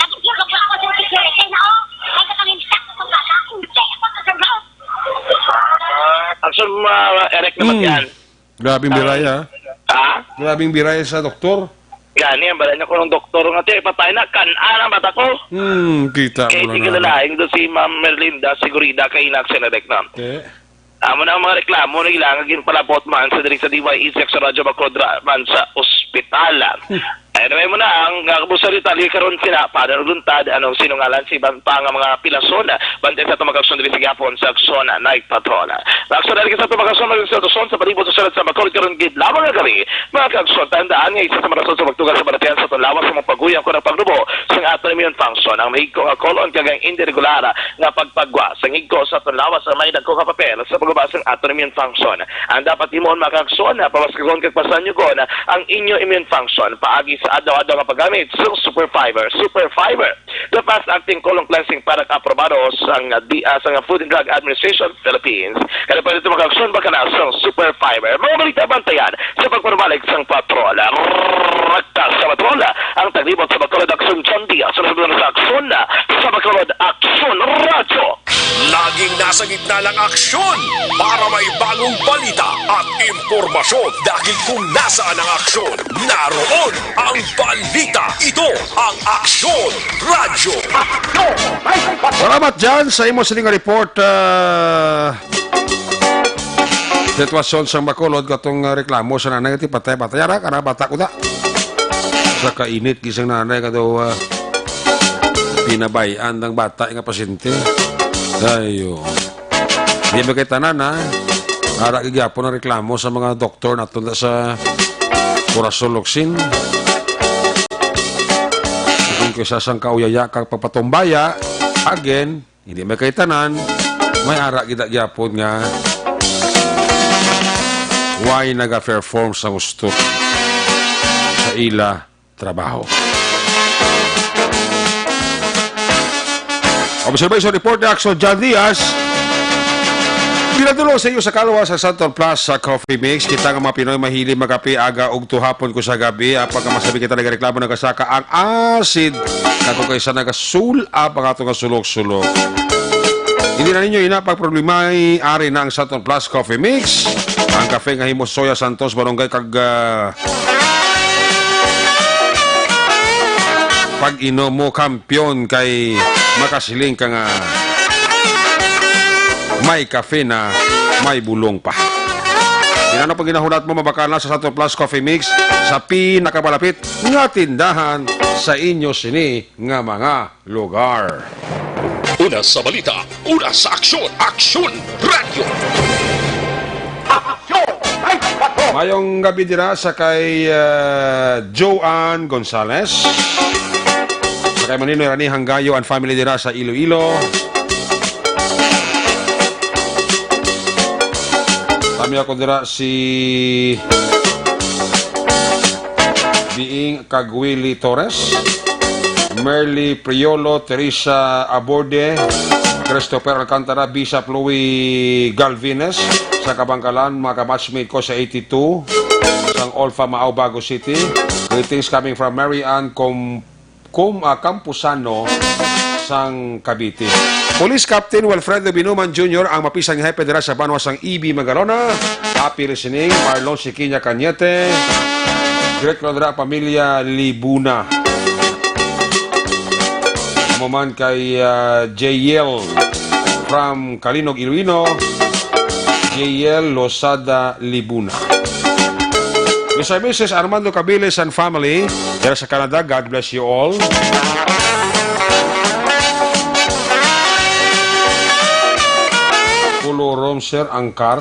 Tapos yung gabot ko sa security na, oh, ay, katangin sa akong bata, hindi ako kasunod. Action, ah, Eric naman Hmm. yan. Grabing biray, ah. Ha? Grabing biray sa doktor. Gani, ang balay niya ko ng doktor nga, "Te, patay na, kan-a na bata ko." Hmm, kita mo Kay lang tigil na. Lain do si Ma'am Merlinda, sigurida kay Inaction Eric na. Te. Amo na ang mga reklamo na ilang ginpalabot man sa diri sa D Y E six sa Radyo Bacolod ra man sa ospital. Anyway mo na ang, ah, kabusa detalye karon sina Father Luntad, anong sinungalan sa iban pa nga mga pilason, bantay sa tumag aksyon diri sa gihapon sa Aksyon Night Patrol. Sa aksyon diri sa tumag aksyon, mga institusyon sa palibot sa syudad sa Bacolod karon gid lamang nga gabi, mga kaaksyon, tandaan nga isa sa mga rason sa pagtuga sa balatian sa aton lawas sa mga paguyang ko ng pagrubo sa aton immune function, ang mahigko nga colon kag ang indiregular nga pagpagwa sa ngigko sa aton lawas sa may dagko nga papel sa pagguba sang aton immune function. Ang dapat himuon, mga kaaksyon, na pabaskagon kag pasanyugon ang inyo immune function paagi sa adlaw-adlaw nga paggamit sang Super Fiber. Super Fiber, the fast-acting colon cleansing product, aprobado sang, ah, di-, ah, sang Food and Drug Administration Philippines. Kada pwede ito, mga kaaksyon, baka na sang Super Fiber. Mga balita bantayan sa pagpanumalik sang patrol. Raktas sa patrol, ang taglibot sa Bacolod Aksyon, John Diaz, sa nagdudulong sa aksyon, sa Bacolod Aksyon Radyo. Laging nasa gitna ng aksyon para may bagong balita at impormasyon. Dahil kung nasaan ang aksyon, naroon ang balita. Ito ang Aksyon Radyo. Salamat, Jan, sa imo sining report, ah, sitwasyon sa Bacolod, katong, ah, reklamo sa nanay, ti patay, patay, ara, kana bata ko da. Sa kainit, gisang nanay, kato, ah, pinabay-an ng bata nga pasyente. Ayo. Di ba kay tanan, ha? Ara, gigapon ang reklamo sa mga doktor nato sa Corazon Locsin. Kung kaysa sang kauyaya kag pagpatumbaya, again, hindi may kay tanan, may ara gid gyapon nga why naga-perform sa gusto sa ila trabaho. Observation report ni Axel John Diaz. Pinadulong sa iyo sa kalwa sa Santon Plus sa Coffee Mix. Kita nga mga Pinoy mahilig magapi aga ug tuhapon ko sa gabi. Apang nga masabi kita nagareklamo, nagasaka ang acid. Kato kaysa nagasul up ang ato nga sulok-sulok. Hindi na ninyo ina pagproblemay, ari na ang Santon Plus Coffee Mix. Ang kape nga himo soya santos, malunggay kag, ah, pag-inom mo, kampiyon, kay makasiling ka nga may kape na may bulong pa. Inano pag ginahulat mo, mabakal na sa Santon Plus Coffee Mix sa pinakamalapit nga tindahan sa inyo sini nga mga lugar. Una sa balita, una sa aksyon, Aksyon Radyo. Mayong gabi dira sa kay, ah, Joanne Gonzalez. Sa kay Manino Rani Hanggayo and family dira sa Iloilo. Kami ako dira si Biing kag Willie Torres, Merly Priolo, Teresa Aborde, Christopher Alcantara, Bishop Louis Galvines, sa Kabangkalan, mga kabatchmate ko sa eighty-two, sang Olfa Maao, Bago City. Greetings coming from Mary Ann Com-, Com-, ah, Camposano, sang Cavite. Police Captain Wilfredo Binuman Junior ang mapisan nga hepe dira sa banwa sang E B Magalona. Happy listening, Marlon Siquiña Cañete. Direct Londra, pamilya Libuna. Human kay, ah, J L from Calinog, Iloilo, J L Losada Libuna. Mister and Missus Armando Cabiles and family, here sa Canada, God bless you all. Pulurom, sir, angkar.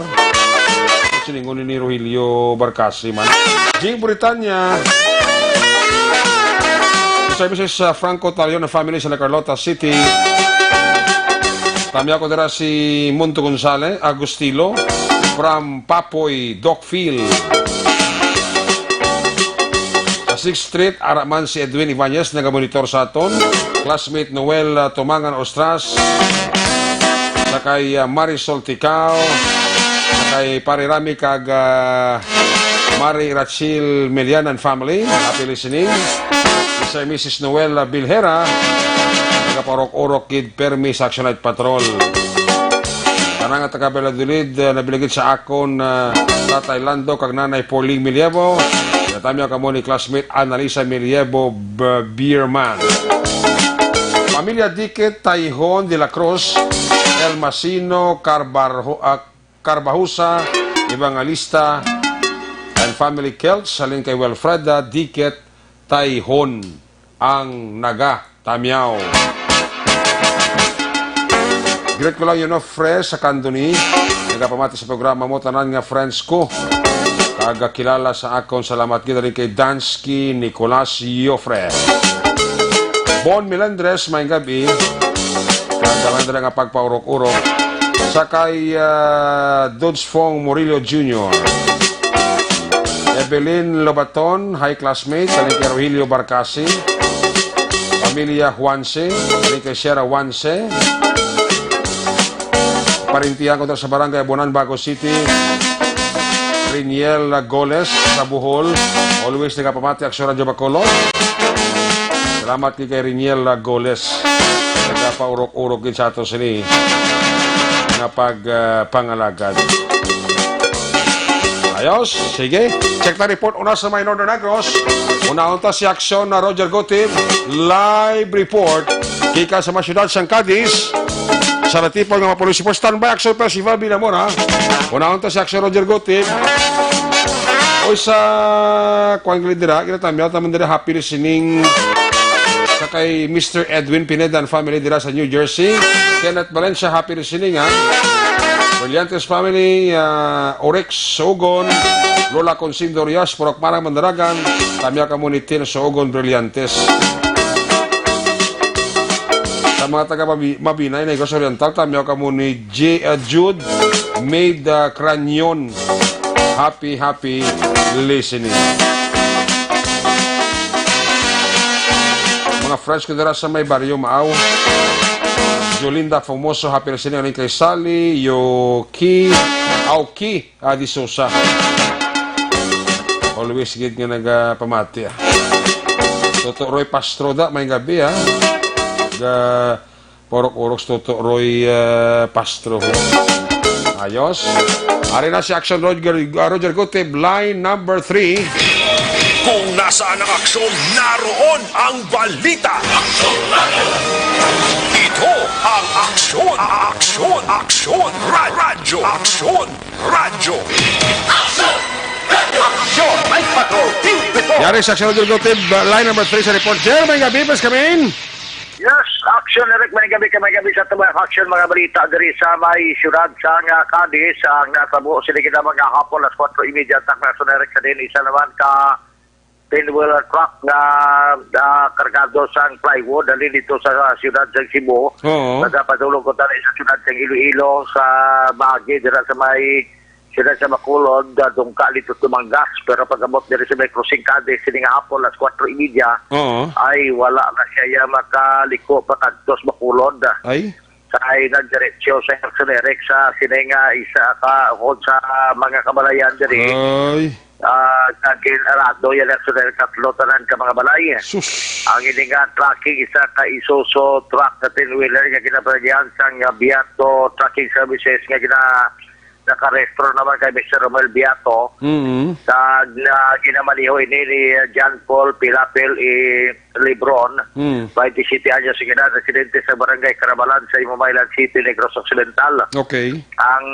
Siningon ni Rogelio Barcasi man. Jing Britanya. Mister and Missus, uh, Franco Talion and family sa La Carlota City. Tamyaw ko dira si Monto Gonzalez, Agustilo, from Papoy, Doc Phil. Sa Sixth Street, ara man si Edwin Ibanez, nagamonitor sa aton. Classmate Noel, uh, Tumangan Ostras. Sa kay, uh, Marisol Ticao. Sa kay Pare Rami kag, uh, Mari Rachel Melian and family. Happy listening. Sa Missus Noel, uh, Bilhera. Nagapaurok-urok gid permi sa Action Night Patrol. Tanan nga taga Valladolid, uh, nabilin gid sa akon, uh, Tatay Lando kag Nanay Pauline Milievo. Natamyaw kamo ni classmate Annalisa Milievo B-, Bierman. Pamilya Diquet, Taihon de la Cruz, El Masino, Carbarjo-, ah, Carbajosa, Evangelista, and family Kelch, halin kay Wilfreda Diquet, Taihon, ang naga Tamyaw. Greet ko lang, you know, fresh sa Candoni. Nagapamati sa programa mo, tanan nga friends ko. Kag kilala sa akon, salamat gid rin kay Dansky Nicolas Yofre. Bon Melendres, may gabi. Kag tanan dira nga pagpaurok-urok. Sa kay, ah, Dodge Fong Murillo Junior Evelyn Lobaton, hi classmate, sa ni Rogelio Barcasi, pamilya Juanse, sa ni kay Sierra Juanse, parintihan ko sa Barangay Bonan, Bago City, Riniel Goles sa Bohol, always nagapamati Aksyon Radyo Bacolod. Salamat kay, kay Riniel Goles. Nagapaurok-urok gid sa ato sini nga pag, ah, pangalagad. Ayos, sige. Check ta report una sa may Northern Negros. Unahon ta si Aksyon na Roger Gutib. Live report. Gikan sa mga syudad sang Cadiz. Sa natipon nga mga pulis, standby, Aksyon Percival Binamon, ha? Unahon ta si Aksyon Roger Gutib. Oy, sa kuwan gali dira, ginatamyaw ta man dira, happy listening sa kay Mister Edwin Pineda and family dira sa New Jersey. Kenneth Valencia, happy listening, ha? Brillantes family, ah, Orex Sugon, Lola Consindo Rias, Purok Marang, Mandaragan, tamyaw kamo ni Tin Sugon Brillantes. Sa mga taga Mabi-, Mabinay, Negros Oriental, tamyaw kamo ni J-, ah, Jude Maid, ah, Cranion. Happy, happy listening. Mga friends ko dira sa may Baryo Maaw. Jolinda Formoso, happy listening. Aning kay Sally, Yoki, Aoki, ah, De Souza. Always gid nga nagapamati, ah. Toto Roy Pastro da, may gabi, ah. Ga-, Purok-urok si Toto Roy, eh, Pastro. Ayos. Ari na si Action Roger, uh, Roger Gutib, line number three. Kung nasaan ang aksyon, naroon ang balita. Ito ang Aksyon, Aksyon, Aksyon, Ra-, Radyo, Aksyon, Radyo. Aksyon! Aksyon! May patrol! Team Pito! Yari si Action Roger Gutib, uh, line number three sa report. Sir, may gabi, please come in. Yes, Action Eric, may gabi ka, may gabi sa tabang Action, mga balita diri sa may siyudad sa nga Cadiz, ang natabo sila kita mga hapon, alas kwatro y media, tak na Action Eric sa din, isa naman ka ten-wheeler truck nga, ah, kargado sang plywood, dali dito sa siyudad sa Cebu. Oo. Nagapadulong ko tani sa siyudad sa Iloilo, sa Baguio, dira sa may siyudad sa Bacolod, ah, dungka dito Tumangas, pero pag-abot diri sa may crossing Cadiz, sini nga hapon, alas kwatro y media, Oo. ay wala na siya ya makaliko pakadto sa Bacolod. Ay? Sa ay nagdiretso sa Action Eric sa sini nga isa ka hod sa mga kabalayan diri. Ay. Ah, sa Arado, yan Action Eric, tatlo tanan ka mga balay. Sus. Ang ini nga trucking, isa ka Isuzu truck na ten-wheeler nga ginabaligyan sang Biato Trucking Services nga gina- Nakarehistro naman kay Mister Romel Biato, Mm. kag na ginamaniho ini ni John Paul Pilapil i Lebron, Mm. twenty-seven anyos nga edad, residente sa Barangay Carabalan sa Himamaylan City, Negros Occidental. Okay. Ang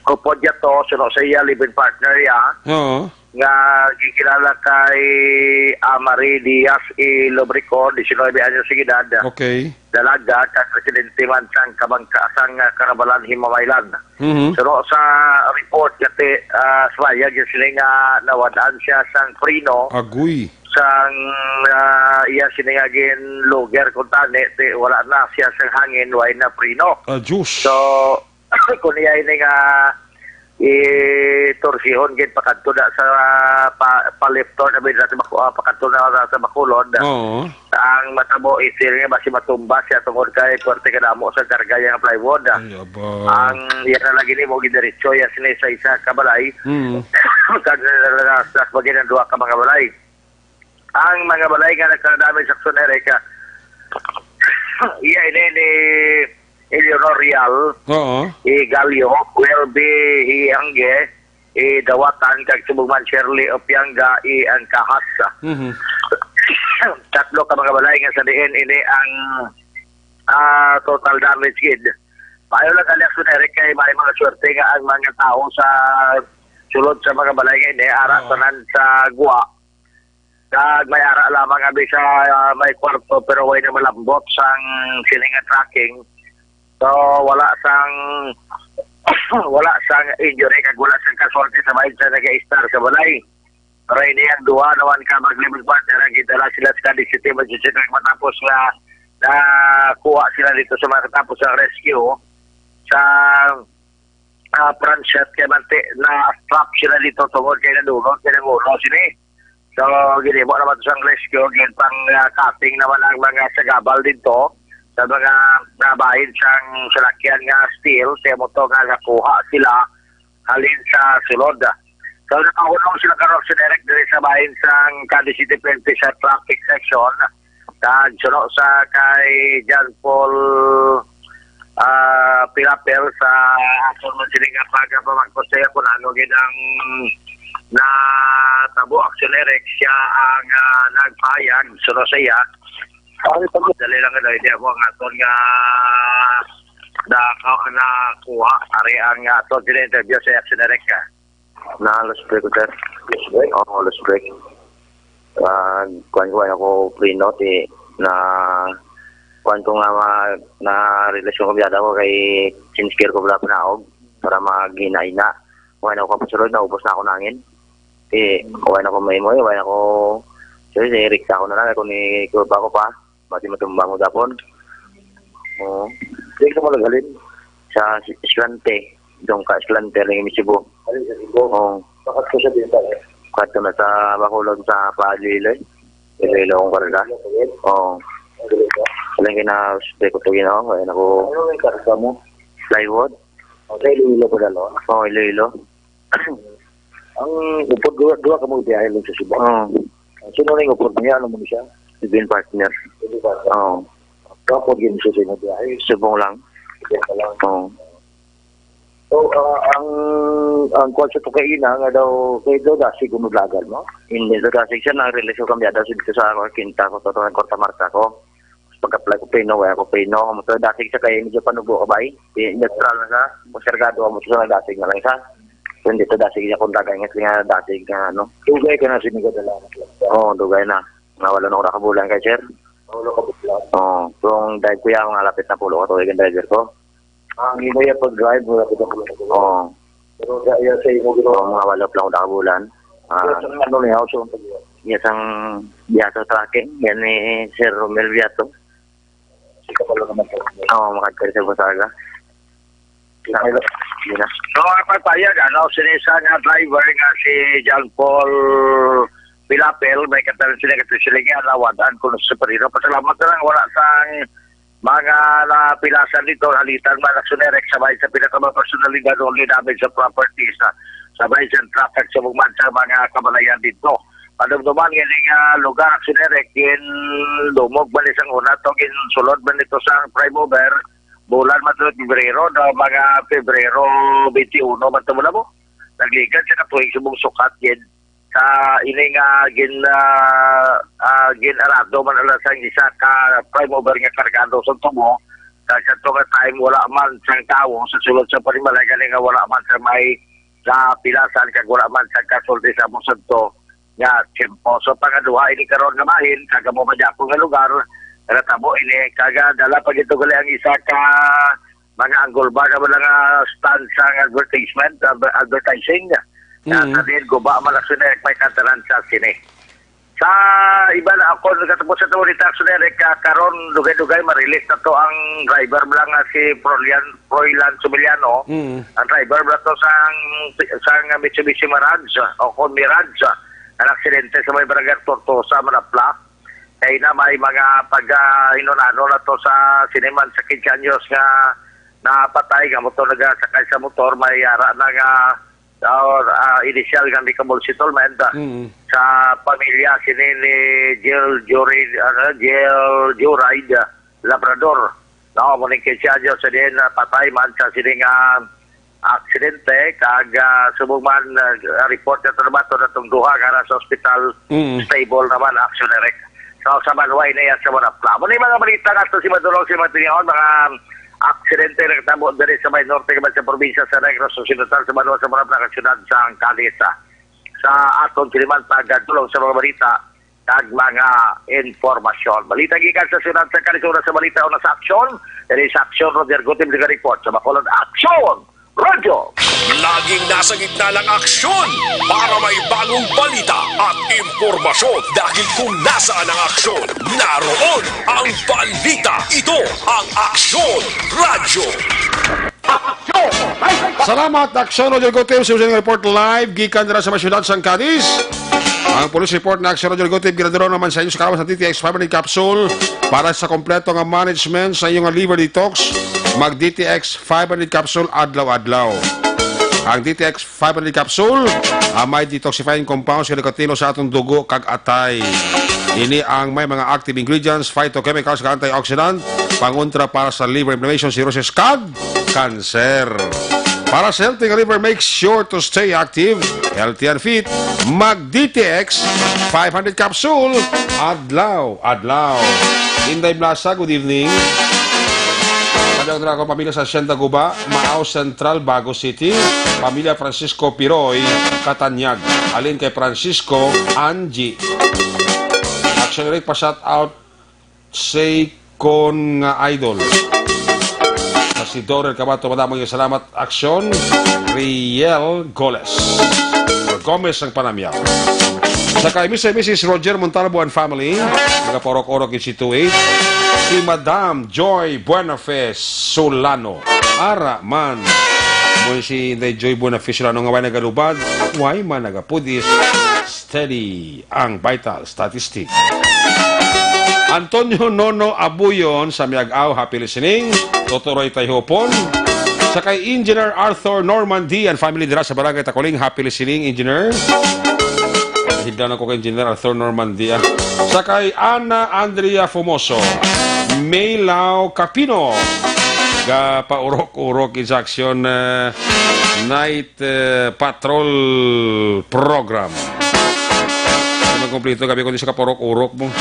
upod niya to, suno sa iya, live-in partner niya, Oo. nga gikilala kay Amari Diaz i Lobrico, diecinuebe anyos nga edad. Okay. Dalaga, kag residente man sang kabangka sang, ah, Carabalan, Himamaylan. Mhm. Pero sa report nga ti, ah, sa bayag, yung sini nga nawad-an siya sang preno, Agoy. sang, ah, iya sini nga ginlugar kung tani, ti, wala na siya sang hangin, way na preno. Ah, Diyos. So, kung iya ini nga itursihon gid pakadto na sa pa, pa left turn na ba sa Baco-, ah, pakadto na sa, sa Bacolod. Oo. Ang matabo is nga basi matumba siya tungod kay puwerte kadamo sa karga yang plywood. Ay, aba. Ang iya na lagi nimo gidiretso ya sini sa isa ka balay. Mm. Kag na, na, na, na, na, duha ka mga balay. Ang mga balay nga nagkadamage sa aksyon, Eric, ah, iya ini ni Eleanor Real, Oo. i Galio, Welby, i Angge, i Dawatan, kag subong man Shirley Opianga, i ang Kahas. Mhm. Tatlo ka mga balay nga sa diin ini ang, ah, total damage gid. Maayo lang gali, aksyon, Eric, kay may mga swerte nga ang mga tao sa sulod sa mga balay nga ini, ara Oo. tanan sa guwa. Kag may ara lamang abi sa, ah, may kwarto, pero way na malambot sang sini nga tracking. So, wala sang, wala sang injury kag wala sang casualty sa bahin sa nag-istar sa balay. Pero ini ang duha naman ka mag-living partner ang gidala sila sa Cadiz City Emergency Clinic matapos nga nakuha sila dito sa mga katapos sa rescue sa, ah, front shot kay manti na-strap sila dito tungod kay nadunot kay nangulo sini. So, ginimo naman to sang rescue, gin pang, ah, cutting naman ang mga sagabal dito sa mga nabahin sang salakyan nga steel, kaya mo to nga nakuha sila halin sa sulod. So, nakahulog sila karon sa direct diri sa bahin sang Cadiz City P N P sa traffic section. Kag suno sa kay John Paul, ah, Pilapil sa aton man sini nga pagpamagkos sa iya kung ano gid ang natabo, aksyon, Eric, siya ang, ah, nagpahayag, suno sa iya. Ay, pag- Dali lang, ano, hindi ako ang aton nga na, nakuha. Ari ang aton sini interview sa aksyon, Eric, ah. Na lost break ko, sir. Lost break? Oo, lost break. Ah, kuwan ko, ano ko, preno, ti, na, kuwan ko nga, ma-, na relasyon ko, biyada ko kay Chinskir ko pala panaog para maghinaina. Kuwan ako, kapasulod, naubos na ako nangin. Ti, kuwan ako, may mo, kuwan ako, sorry, si Eric, ako na lang, ako ni Kurba ko pa. Mati matumba mo gapon. Oo. Di ka mo naghalin? Sa Escalante. Doon ka Escalante, lang yung Cebu. Halin sa Cebu? Oo. Bakit ko sa Bintan, eh? Kadto na sa Bacolod, sa Paliloy. Iloilo akong karga. Iloilo pa yun? Oo. Ang galing ka? Alam ka na, stay ko to, you know, kaya ako Ano yung karga mo? Plywood. O, sa Iloilo pa dalo? Oo, Iloilo. Ang upod, duha, duha ka mo biyahe lang sa Cebu. Oo. Sino na yung upod niya? Ano mo siya? Living partner. Living partner. Oo. Kapag yun sa sino biyahe? Subong lang. Subong ka lang. Oo. So, ah, ang, ang kwan sa tukaina nga daw, kay daw dasi kung naglagan mo? Hindi, daw dasi siya, nang-release ko kami daw dito sa ako, kinta ko, sa kwarta marka ko. Pag-apply ko, pino, wala ko pino. Mo to, dati sa kay medyo panubo ka ba, eh? Di, neutral na sa, kung sergado mo to sa dati nga lang sa. Kung dito, dati nga kung dagan nga, nga dati nga, ano. Dugay ka na sinigadala. Oo, dugay na. Nga wala na ako nakabulan kay sir. Wala ka bulan. Oo, kung drive ko yan, mga lapit na pulo ka tuig ang driver ko. Ang imo yung pag-drive, wala ko na bulan. Oo. Pero sa iya sa imo, ginawa. Oo, mga wala pa lang ako nakabulan. Ah. Pero sa ano niya, so, ang pag-drive? Yes, ang Biato Trucking. Yan ni Sir Romel Biato. Sige pa lang naman, sir. Oo, makadkari sa Gonzaga. Sige, hello. Yun na. So, ang pagpayag, ano, sini sa nga driver nga si John Paul Pilapil, may katalan sila, katalan sila nga, nawadan ko sa perino. Pasalamat na lang, wala sang mga napilasan dito, halitan man, aksyon, Eric, sabay sa pinakamapersonalidad, only damage sa properties, ah, sabay sa traffic sa bugman sa mga kabalayan dito. Padumduman nga ini nga lugar, aksyon, Eric, gin lumog man isang una to, gin sulod man ito sa prime mover, Bulan man to Pebrero, na mga Pebrero twenty-one man to mula mo. Nagligan sa katuig subong sukat gid sa ini nga gin, ah, ah, gin-arado man ala sang isa ka prime mover nga kargado sa tubo. Sa, sa to nga time, wala man sang tawo sa sulod sa panimalay, gani nga wala man sa may sa pilasan kag wala man sa kasulti sa amo sadto nga tiyempo. So, pangaduha ini karon nga bahin, kag amo man gyapon nga lugar, natabo ini, kag, ah, dala pa gid to gali ang isa ka mga anggol ba nga wala nga stand sang advertisement, adver-, advertising. Nga Mm. sa din, guba man ang sinek may katanan sa sini. Sa iba na ako, nagkatapos sa tuwa ni Taxon Eric, ah, karon, dugay-dugay, ma-release na to ang driver bala nga si Frolian, Froilan Sumiliano. Mm. Ang driver bala to sang, sang Mitsubishi Mirage, o kon Mirage, ang aksidente sa may barangay Tortosa, Manapla. Kay na may mga pag, ah, hinunano na to sa siniman sa quince anyos nga napatay nga motor, nagasakay sa motor, may ara na nga or, ah, initial nga amicable settlement, ah, Mm. sa pamilya sini ni Jill Jury, ano, Jill Juride, ah, Labrador. No, mo ning quince anyos sa din, ah, patay man sa sini nga aksidente, kag, ah, subong man, ah, report na to naman to natong duha nga nasa ospital, Mm. stable naman, action direct. So, sa Manuay na yan sa Manapla. Mo ni mga balita nga to si Madulong, si Matingaon, mga aksidente nagtabo diri sa may norte kag sa probinsya sa Negros Occidental, sa Banwa, sa Manapla, kag siyudad sa Ancalis. Sa aton kini man pagdulong sa mga balita kag mga impormasyon. Balita gikan sa siyudad sa Ancalis, una sa balita, una sa aksyon. Diri sa aksyon, Roger Gutim, nag-report sa Bacolod Aksyon Radyo. Laging nasa gitna ng aksyon para may bagong balita at impormasyon. Dahil kung nasaan ang aksyon, naroon ang balita. Ito ang Aksyon Radyo. Salamat, Aksyon Roger Gutierrez, sa report live gikan dira sa may siyudad sang Cadiz. Ang police report na Aksyon Roger Gutierrez, ginadulong naman sa inyo sa kalaman sa D T X five hundred capsule. Para sa kompleto nga management sa inyong liver detox, mag D T X five hundred capsule adlaw-adlaw. Ang D T X five hundred capsule, ah, may detoxifying compounds nga nakatino sa atong dugo kag atay. Ini ang may mga active ingredients, phytochemicals, kag antioxidant, pangontra para sa liver inflammation, cirrhosis, kag cancer. Para sa healthy nga liver, make sure to stay active, healthy and fit. Mag D T X five hundred capsule adlaw-adlaw. Inday Blasa, good evening. Kami ang akong pamilya sa Hacienda Guba, Maao Central, Bago City. Pamilya Francisco Piroy, Katanyag. Alin kay Francisco, Angie. Action Eric, pa-shout out Seikon nga idol. Sa si Dorel Cabato, madamo nga salamat. Aksyon, Riel Goles. Gomez ang panamyaw. Sa kay Mister and Missus Roger Montalvo and family, nagapaurok-urok gid si Tuig. Si Madam Joy Buenafe Solano. Ara man. Mo si Inday Joy Buenafe Solano nga way nagalubad, way man nagapudis. Steady ang vital statistic. Antonio Nono Abuyon sa Miag-aw, happy listening. Totoroy Tayhopon. Sa kay Engineer Arthur Normandy and family dira sa Barangay Takuling, happy listening, Engineer. Hidlan ako kay Engineer Arthur Normandy, ah. Sa kay Ana Andrea Fumoso, Maylaw Capino. Gapaurok-urok gid sa aksyon, eh, night, eh, patrol program. Ano kompleto gabi ko sa kapaurok-urok mo.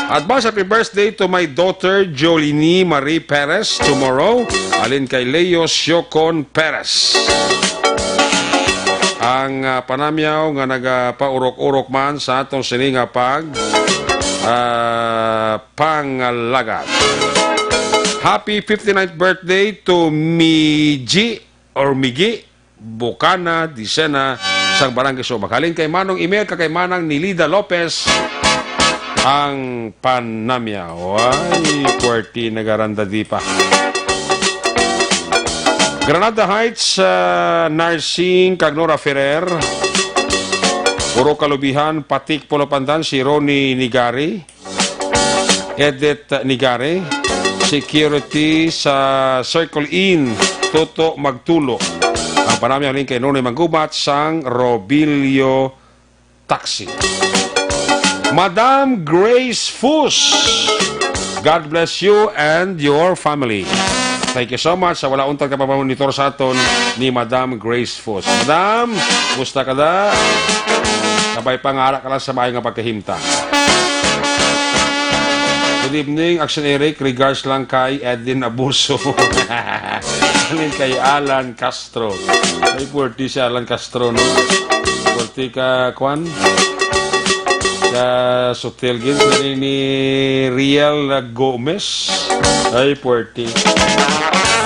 Advance happy birthday to my daughter, Jolini Marie Perez, tomorrow. Alin kay Leo Siocon Perez. Ang, ah, panamyaw nga nagapaurok-urok man sa atong sini nga pag, ah, pangalagad. Happy fifty-ninth birthday to Miji or Migi Bukana Dicena sang Barangay Sumac. Halin kay Manong Emil kag kay Manang Nilida Lopez ang panamyaw. Ay, puwerte nagaranda di pa. Granada Heights, ah, Narsing kag Nora Ferrer. Puro kalubihan, Patik Polo Pandan, si Ronnie Nigari. Edit Nigare, security sa Circle Inn, Toto Magtulo. Ang panamyaw halin kay Nonoy Manggubat sang Robilio Taxi. Madam Grace Fus, God bless you and your family. Thank you so much sa wala untat ka pamonitor sa aton ni Madam Grace Fus. Madam, musta ka da? Kabay pa nga ara ka lang sa maayo nga pagkahimtang. Good evening, Action Eric. Regards lang kay Edlin Abuso. Alin kay Alan Castro. Ay, puwerte si Alan Castro, no? Puwerte ka, kwan? Ka Sutil Gins, ni, ni Riel Gomez. Ay, puwerte.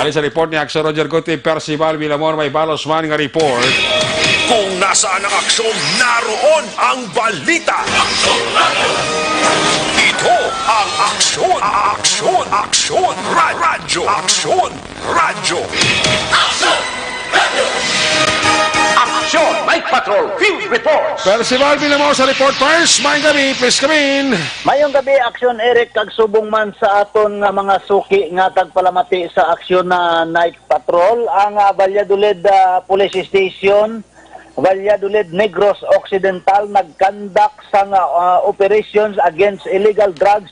Ali sa report ni Action Roger Guti, Percival Villamor, may balos man nga report. Kung nasaan ang aksyon, naroon ang balita. Ito ang Aksyon, Aksyon, Aksyon, Ra-, Radyo, Aksyon, Radyo. Action Night Patrol Field Reports. Percival Villamor sa report first. Maayong gabi, please come in. Mayong gabi, Action Eric, kag subong man sa aton nga mga suki nga tagpalamati sa Action na Night Patrol. Ang, ah, Valladolid, ah, Police Station, Valladolid, Negros Occidental, nagkandak sa nga, ah, operations against illegal drugs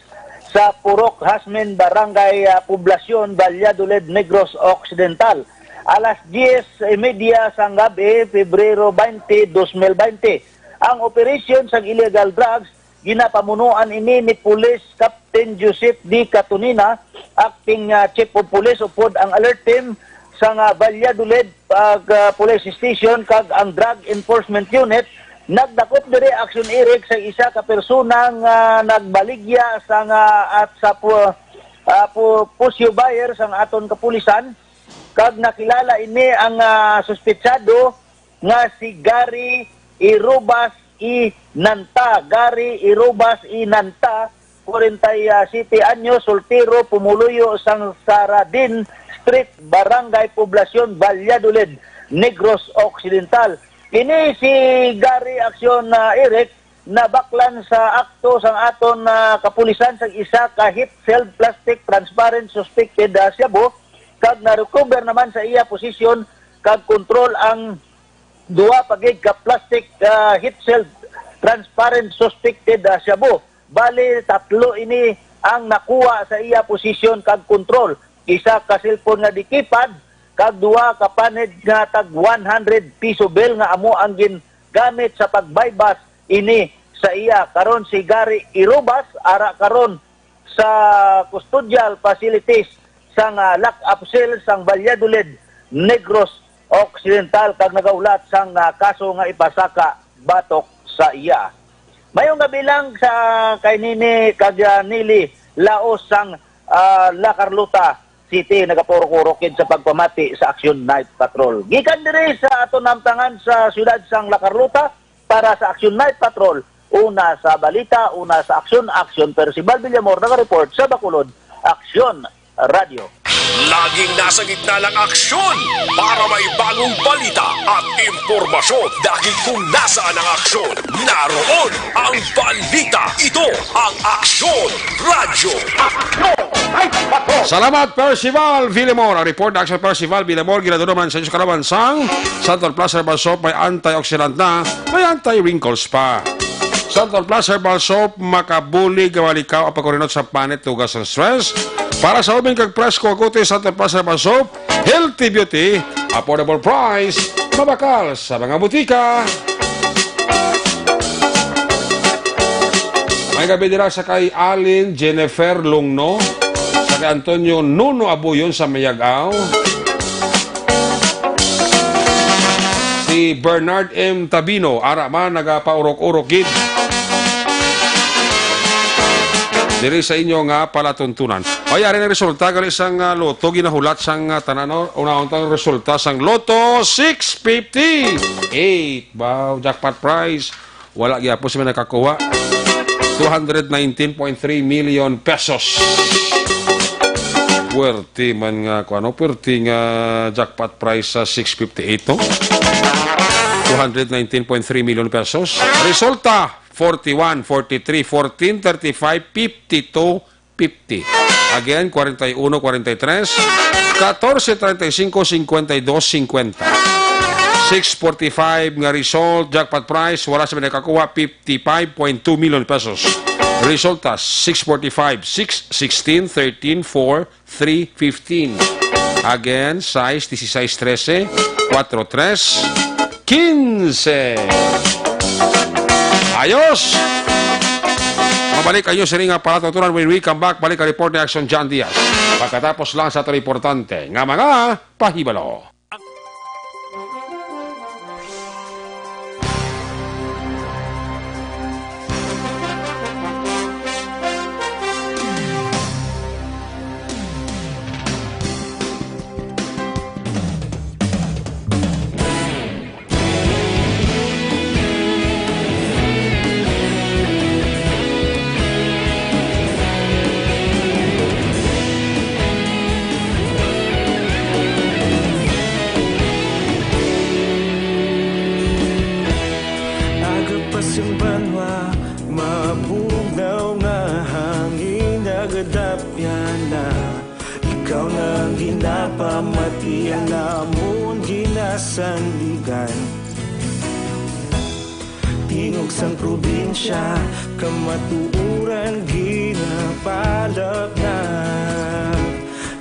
sa Purok Hasmin, Barangay, ah, Poblacion, Valladolid, Negros Occidental. Alas diyes y media sang gabi, Pebrero twenty, dos mil bente, ang operasyon sang illegal drugs ginapamunuan ini ni Police Captain Joseph D. Catonina, Acting, ah, Chief of Police, upod ang alert team sang, ah, Valladolid, ah, Police Station kag ang Drug Enforcement Unit nagdakop diri, Action Eric, sa isa ka persona nga nagbaligya sang, ah, at sa pu-, ah, pu-, pusyo buyer sang aton kapulisan, kag nakilala ini ang, ah, suspetsado nga si Gary Irobas I. Nanta. Gary Irobas I. Nanta, kwarenta y siete anyos, soltero, pumuluyo sang Saradin Street, Barangay Poblacion, Valladolid, Negros Occidental. Ini si Gary Action, ah, Eric, nabaklan sa akto sang aton, ah, kapulisan sang isa ka heat-sealed plastic transparent suspected, ah, shabu, kag na-recover naman sa iya posisyon kag kontrol ang duha pa gid ka plastic, ah, heat-sealed transparent suspected, ah, shabu. Bali, tatlo ini ang nakuha sa iya posisyon kag kontrol. Isa ka cellphone nga di-keypad, kag duha ka panhead nga tag one hundred piso bill nga amo ang gingamit sa pag-buy-bust ini sa iya. Karon si Gary Irobas ara karon sa custodial facilities sang, ah, lock-up cell sang Valladolid, Negros Occidental, kag nagahulat sang, ah, kaso nga ipasaka batok sa iya. Mayong gabi lang sa kay Nini kag, ah, Nili Laos sang, ah, La Carlota City, nagapurok-urok gid sa pagpamati sa Action Night Patrol. Gikan diri sa aton namtangan sa siyudad sang La Carlota, para sa Action Night Patrol, una sa balita, una sa aksyon, Action Percival Villamor, nagareport sa Bacolod, Action Radio. Laging nasa gitna ng aksyon para may bagong balita at impormasyon. Dahil kung nasaan ang aksyon, naroon ang balita. Ito ang Aksyon Radyo. Salamat, Percival Villamor. Ang report na Action Percival Villamor, ginaduro man sa inyo sa kalaban sang Santon Plus Herbal Soap, may antioxidant na, may anti-wrinkles pa. Santon Plus Herbal Soap, makabulig nga malikaw ang pagkurinot sa panit, tugas, ang stress. Para sa ubing kag presko, aguti Santon Plus Herbal Soap, healthy beauty, affordable price, mabakal sa mga butika. May gabi dira sa kay Alin Jennifer Lungno, sa kay Antonio Nuno Abuyon sa Mayag-aw. Si Bernard M. Tabino, ara man, nagapaurok-urok gid. Diri sa inyo nga palatuntunan. Ay, ari ang resulta, gali sang, ah, loto, ginahulat sang, ah, tanan, no? Unahon tang resulta sang loto, six fifty. Eight, wow, jackpot prize. Wala gyapon sila nakakuha. Two hundred nineteen point three million pesos. Puwerte man nga, kuan, no? Puwerte nga jackpot prize sa six fifty-eight, no? Two hundred nineteen point three million pesos. Resulta, forty-one, forty-three, fourteen, thirty-five, fifty-two, fifty. Again, forty-one, forty-three, fourteen, thirty-five, fifty-two, fifty. Six forty-five nga result, jackpot prize, wala sa nakakuha, fifty-five point two million pesos. Resulta, six forty-five, six, sixteen, thirteen, four, three, fifteen. Again, sais, dieciséis trece, cuatro tres, quince. Ayos! Mabalik kayo sa ring aparato, turan. When we come back, balik ang report ni Action John Diaz. Pagkatapos lang sa aton importante nga mga pahibalo. Aga pa sing banwa, mabugnaw nga hangin, nagadapyan na. Ikaw na ang ginapamati, ang amon ginasandigan. Tingog sang probinsya, kamatuoran ginapalapnag.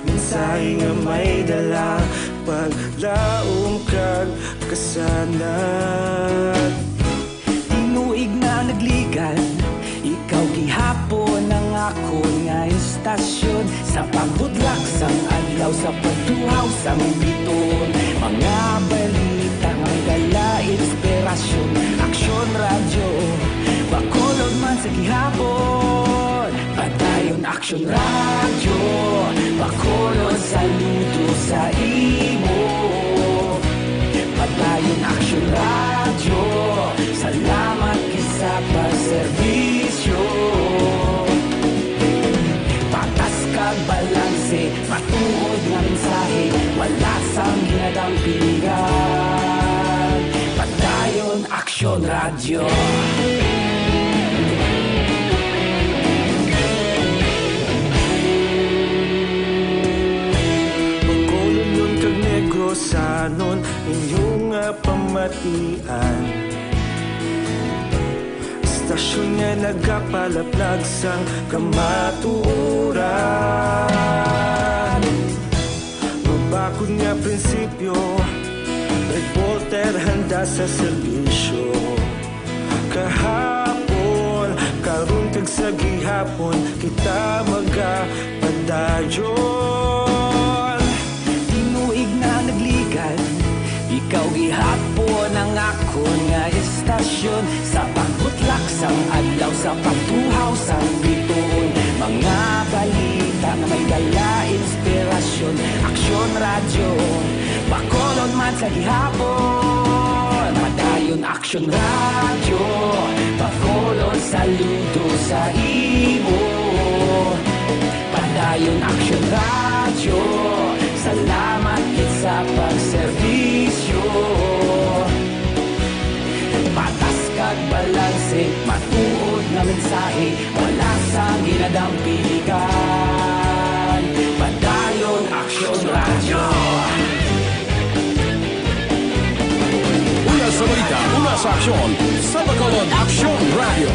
Mensahe nga may dala, paglaom kag kasanag. Tinuig na nagligad, ikaw gihapon ang akon nga istasyon. Sa pagbudlak sang adlaw, sa pagtuhaw sang bituon, mga balita nga may dala inspirasyon. Aksyon Radyo, Bacolod man sa gihapon. Padayon Aksyon Radyo, Bacolod, saludo sa imo. Padayon Aksyon Radyo, salamat gid sa pagserbisyo. Patas kag balanse, matuod nga mensahe, wala sang ginadampingan. Padayon Aksyon Radyo. Bacolodnon kag Negrosanon, inyo nga pamatian. Istasyon nga nagapalaplag sang kamatuoran. Mabakod nga prinsipyo, reporter handa sa serbisyo. Kahapon, karon kag sa gihapon, kita magapadayon. Tinuig na nagligad, ikaw gihapon ang akon nga istasyon. Sa pagbutlak sang adlaw, sa pagtuhaw sang bituon, mga balita nga may dala inspirasyon. Aksyon Radyo, Bacolod man sa gihapon. Padayon Aksyon Radyo, Bacolod, saludo sa imo. Padayon Aksyon Radyo, salamat gid sa pagserbisyo. Patas kag balanse, matuod nga mensahe, wala sang ginadampingan. Padayon Aksyon Radyo. Una sa balita, una sa aksyon, sa Bacolod Aksyon Radyo.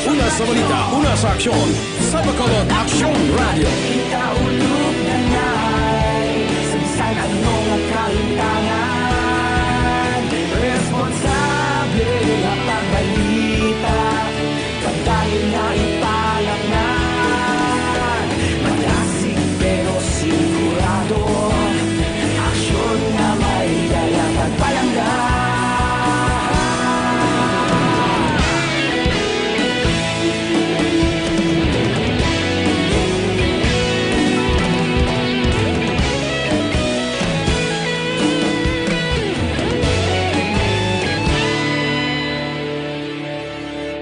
Una sa balita, una sa aksyon, sa Bacolod Aksyon Radyo. Ikaulog na ngay, sa bisan ano nga kahintangan, responsable nga pagbalita, padayon na ipalapnan. Madasig pero sigurado, aksyon nga may dala kag palangga.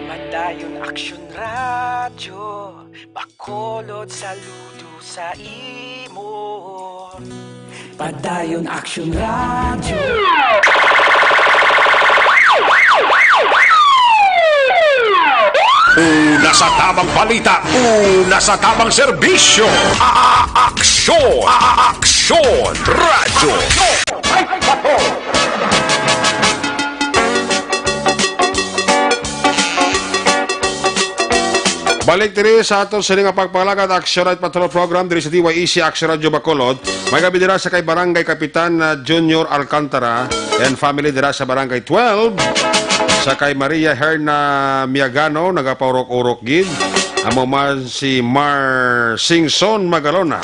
Padayon Aksyon Radyo, Bacolod, saludo sa imo. Padayon Aksyon Radyo. Una sa tamang balita, una sa tamang serbisyo. A-, a-, aksyon, a-, a-, aksyon, radyo. Balik diri sa aton sini nga pagpangalagad, Action Night Patrol Program diri sa D Y E C Action Radio Bacolod. May gabi dira sa kay Barangay Kapitan, ah, Junior Alcantara and family dira sa Barangay twelve. Sa kay Maria Herna Miagano, nagapaurok-urok gid. Amo man si Mar Singson Magalona.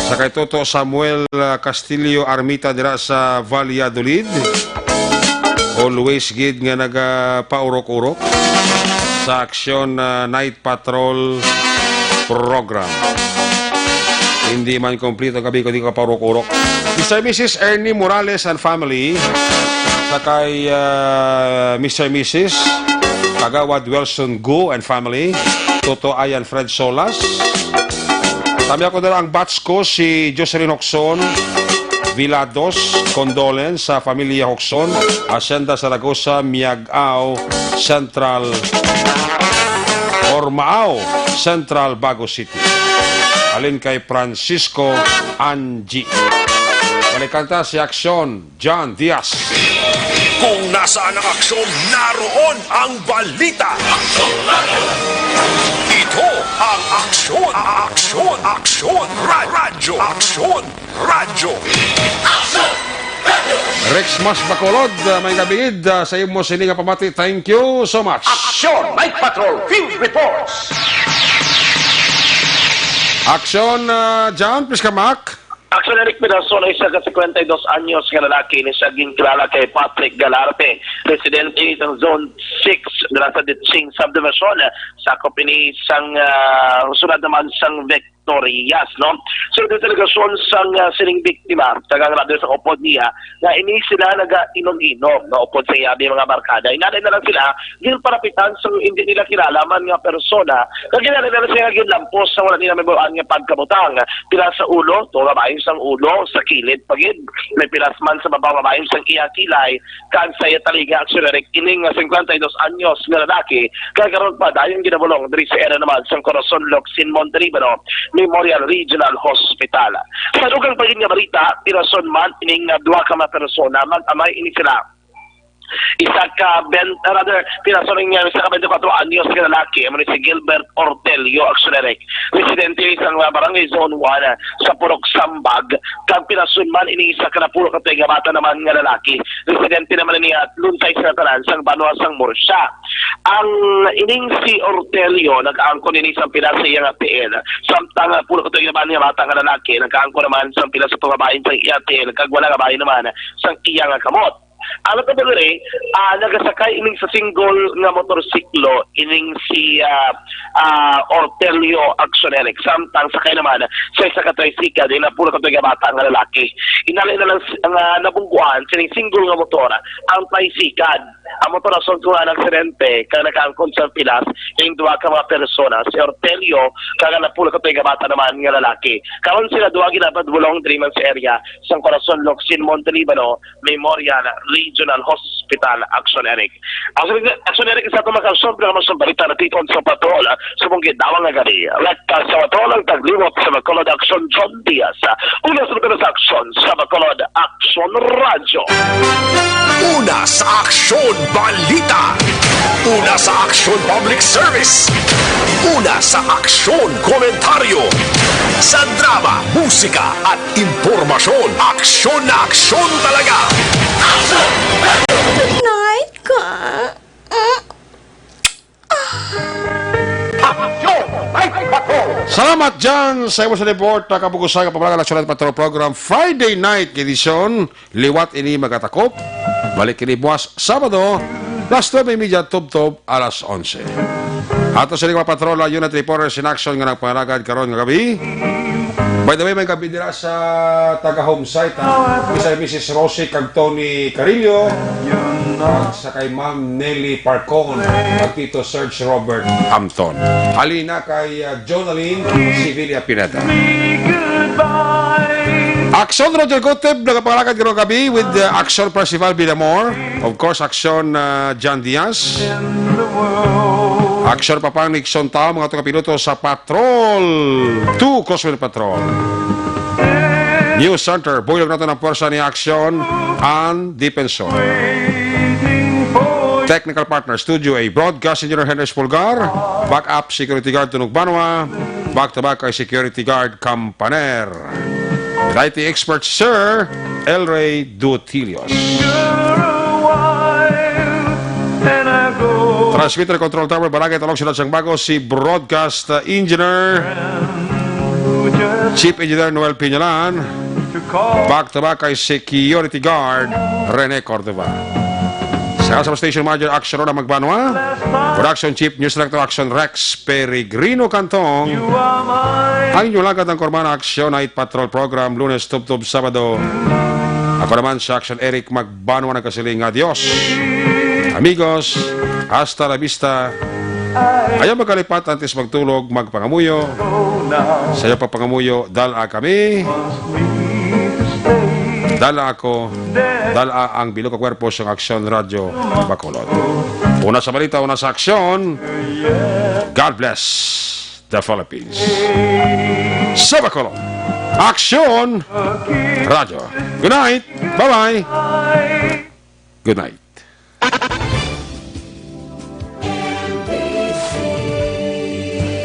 Sa kay Toto Samuel, ah, Castillo Armita dira sa Valladolid. Always gid nga nagapaurok-urok sa Action, ah, Night Patrol Program. Hindi man kompleto gabi kung di ka paurok-urok. Mister Missus Ernie Morales and family, sa kay, ah, Mister Missus Kagawad Wilson Gu and family, Toto Ayan Fred Solas. Kami ako na lang ang batch ko, si Jocelyn Hoxon Vilados, condolence sa Familia Hoxon, Hacienda Zaragoza, Miag-ao, Central, or Maao, Central Bago City. Halin kay Francisco Angie. Balikan ta si Action, John Diaz. Kung nasaan ang aksyon, naroon ang balita. Ito ang Aksyon, Aksyon, Aksyon Ra-, Radyo, Aksyon Radyo. Rex Mas Bacolod, ah, may gabigid, ah, sa imo sini nga pamati. Thank you so much. Action Night Patrol Field Reports. Action, ah, John, please come back. Action Eric Pedason, isa ka cincuenta y dos anyos nga lalaki ni sa ginkilala kay Patrick Galarte, residente sa Zone six, dira sa Ditsing Subdivision, sakop ini sang, ah, sulod naman sang Victorias, no? So, sa delegasyon sang, ah, sining biktima, tagang radyo sa upod niya, nga ini sila nagainom-inom, no, upod sa iya mga barkada. Inanay na lang sila, ginparapitan sa hindi nila kilala man nga persona, nga ginanay na lang sila ginlampos sa wala nila mahibaluan nga pagkabutang. Pila sa ulo, to nga bahin sang ulo, sa kilid pa gid. May pilas man sa babaw nga bahin sang iya kilay, kag sa iya talinga, Action Eric, ining nga cincuenta y dos anyos nga lalaki, kag karon pa dayon ginabulong diri sa area naman sang Corazon Locsin Montelibano Memorial Regional Hospital. Sa dugang pa gid nga balita, pirason man ining, ah, duha ka mga persona, mag-amay ini sila. Isa ka ben-, rather, pirason ning, ah, isa ka twenty-four anyos nga lalaki, amo ni si Gilbert Ortelio, Action Eric, residente sa, ah, Barangay Zone one, ah, sa Purok Sambag, kag pirason man ini isa ka napulo ka tuig nga bata naman nga lalaki, residente naman ini at lunsay sa tanan sang banwa sang Murcia. Ang ining si Ortelio nag-aangkon ini sang pilas sa iya nga tiil, samtang ang pulo ka tuig naman nga bata nga lalaki nag-aangkon naman sang pilas sa tunga bahin sang iya tiil kag wala nga bahin naman sang iya nga kamot. Ang natabo diri, ah, nagasakay ining sa single nga motorsiklo ining si, ah, ah, Ortelio Action Eric, samtang sakay naman sa isa ka tricycle, di na puro ka tuig nga bata nga lalaki. Inali na lang s-, nga nabungguan sining single nga motor ang tricycle. Ang motor rason kung ang aksidente kag nakaangkon sa pilas ning duha ka mga persona, si Ortelio kag ang napulo ka tuig nga bata naman nga lalaki. Karon sila duha ginapadulong diri man sa area sang Corazon Locsin Montelibano Memorial Regional Hospital, Action Eric. Action, Action Eric, sa atong mga kasunod nga mga balita natipon sa patrol, subong gid dawang nga gabi. Rekta sa patrol ang taglimot sa Bacolod, Action John Diaz. Una sa mga sa Action sa Bacolod, Action Radyo. Una sa Aksyon Balita. Una sa Aksyon Public Service. Una sa Aksyon Komentaryo. Sa drama, musika at impormasyon, aksyon na aksyon talaga. Night ka. Aksyon Night Patrol. Salamat, Jan, sa imo sa report. Nakabugusan ka pamalaga National Patrol Program, Friday Night Edition. Liwat ini magatakop. Balik ini buwas Sabado, las nuebe y media tubtob alas onse. Ato sa mga patrol, unit reporters in action nga nagpangalagad karon nga gabi. By the way, may gabi dira sa taga-home site, ha? Mister and Missus Rosie kag Tony Carillo, kag sa kay Ma'am Nelly Parcon, kag Tito Serge Robert Amton. Halina kay, uh, Jonalyn Sevilla Pineda. Action Roger Goteb, nagapangalagad karong gabi with, uh, Action Percival Villamor. Of course, Action, uh, John Diaz. Action Papang Nixon Tao, mga tuga piloto sa Patrol two Crosswind Patrol. News Center, buhilog nato ang pwersa ni Action and Defensor. Technical partner, Studio A, Broadcast Engineer Henry Pulgar, backup security guard Tunog Banwa, back to back kay security guard Campaner. With I T expert, Sir Elray Dutilios. Transmitter control tower, Barangay Talong, Siyudad sang Bago, si broadcast uh, engineer, Chief Engineer Noel Piñalan, back to back kay security guard Rene Cordova. Sa substation manager, Action Rona Magbanwa, production chief, news director, Action Rex Peregrino Cantong, ang inyong lagad ang Kormana Action Night Patrol Program, Lunes tubtob Sabado. Ako naman sa Action Eric Magbanwa nagkasiling nga, "Adios, amigos, hasta la vista." Ayaw magkalipat antes magtulog, magpangamuyo. Sa iyo pagpangamuyo, dala kami. Dala ako, dala ang bilog nga kwerpo sang Aksyon Radyo Bacolod. Una sa balita, una sa aksyon. God bless the Philippines. Sa Bacolod, Aksyon Radyo. Good night. Bye-bye. Good night.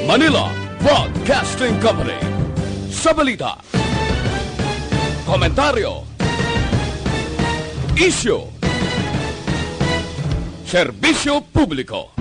Manila Broadcasting Company. Sa balita, komentaryo, isyu, serbisyo publiko.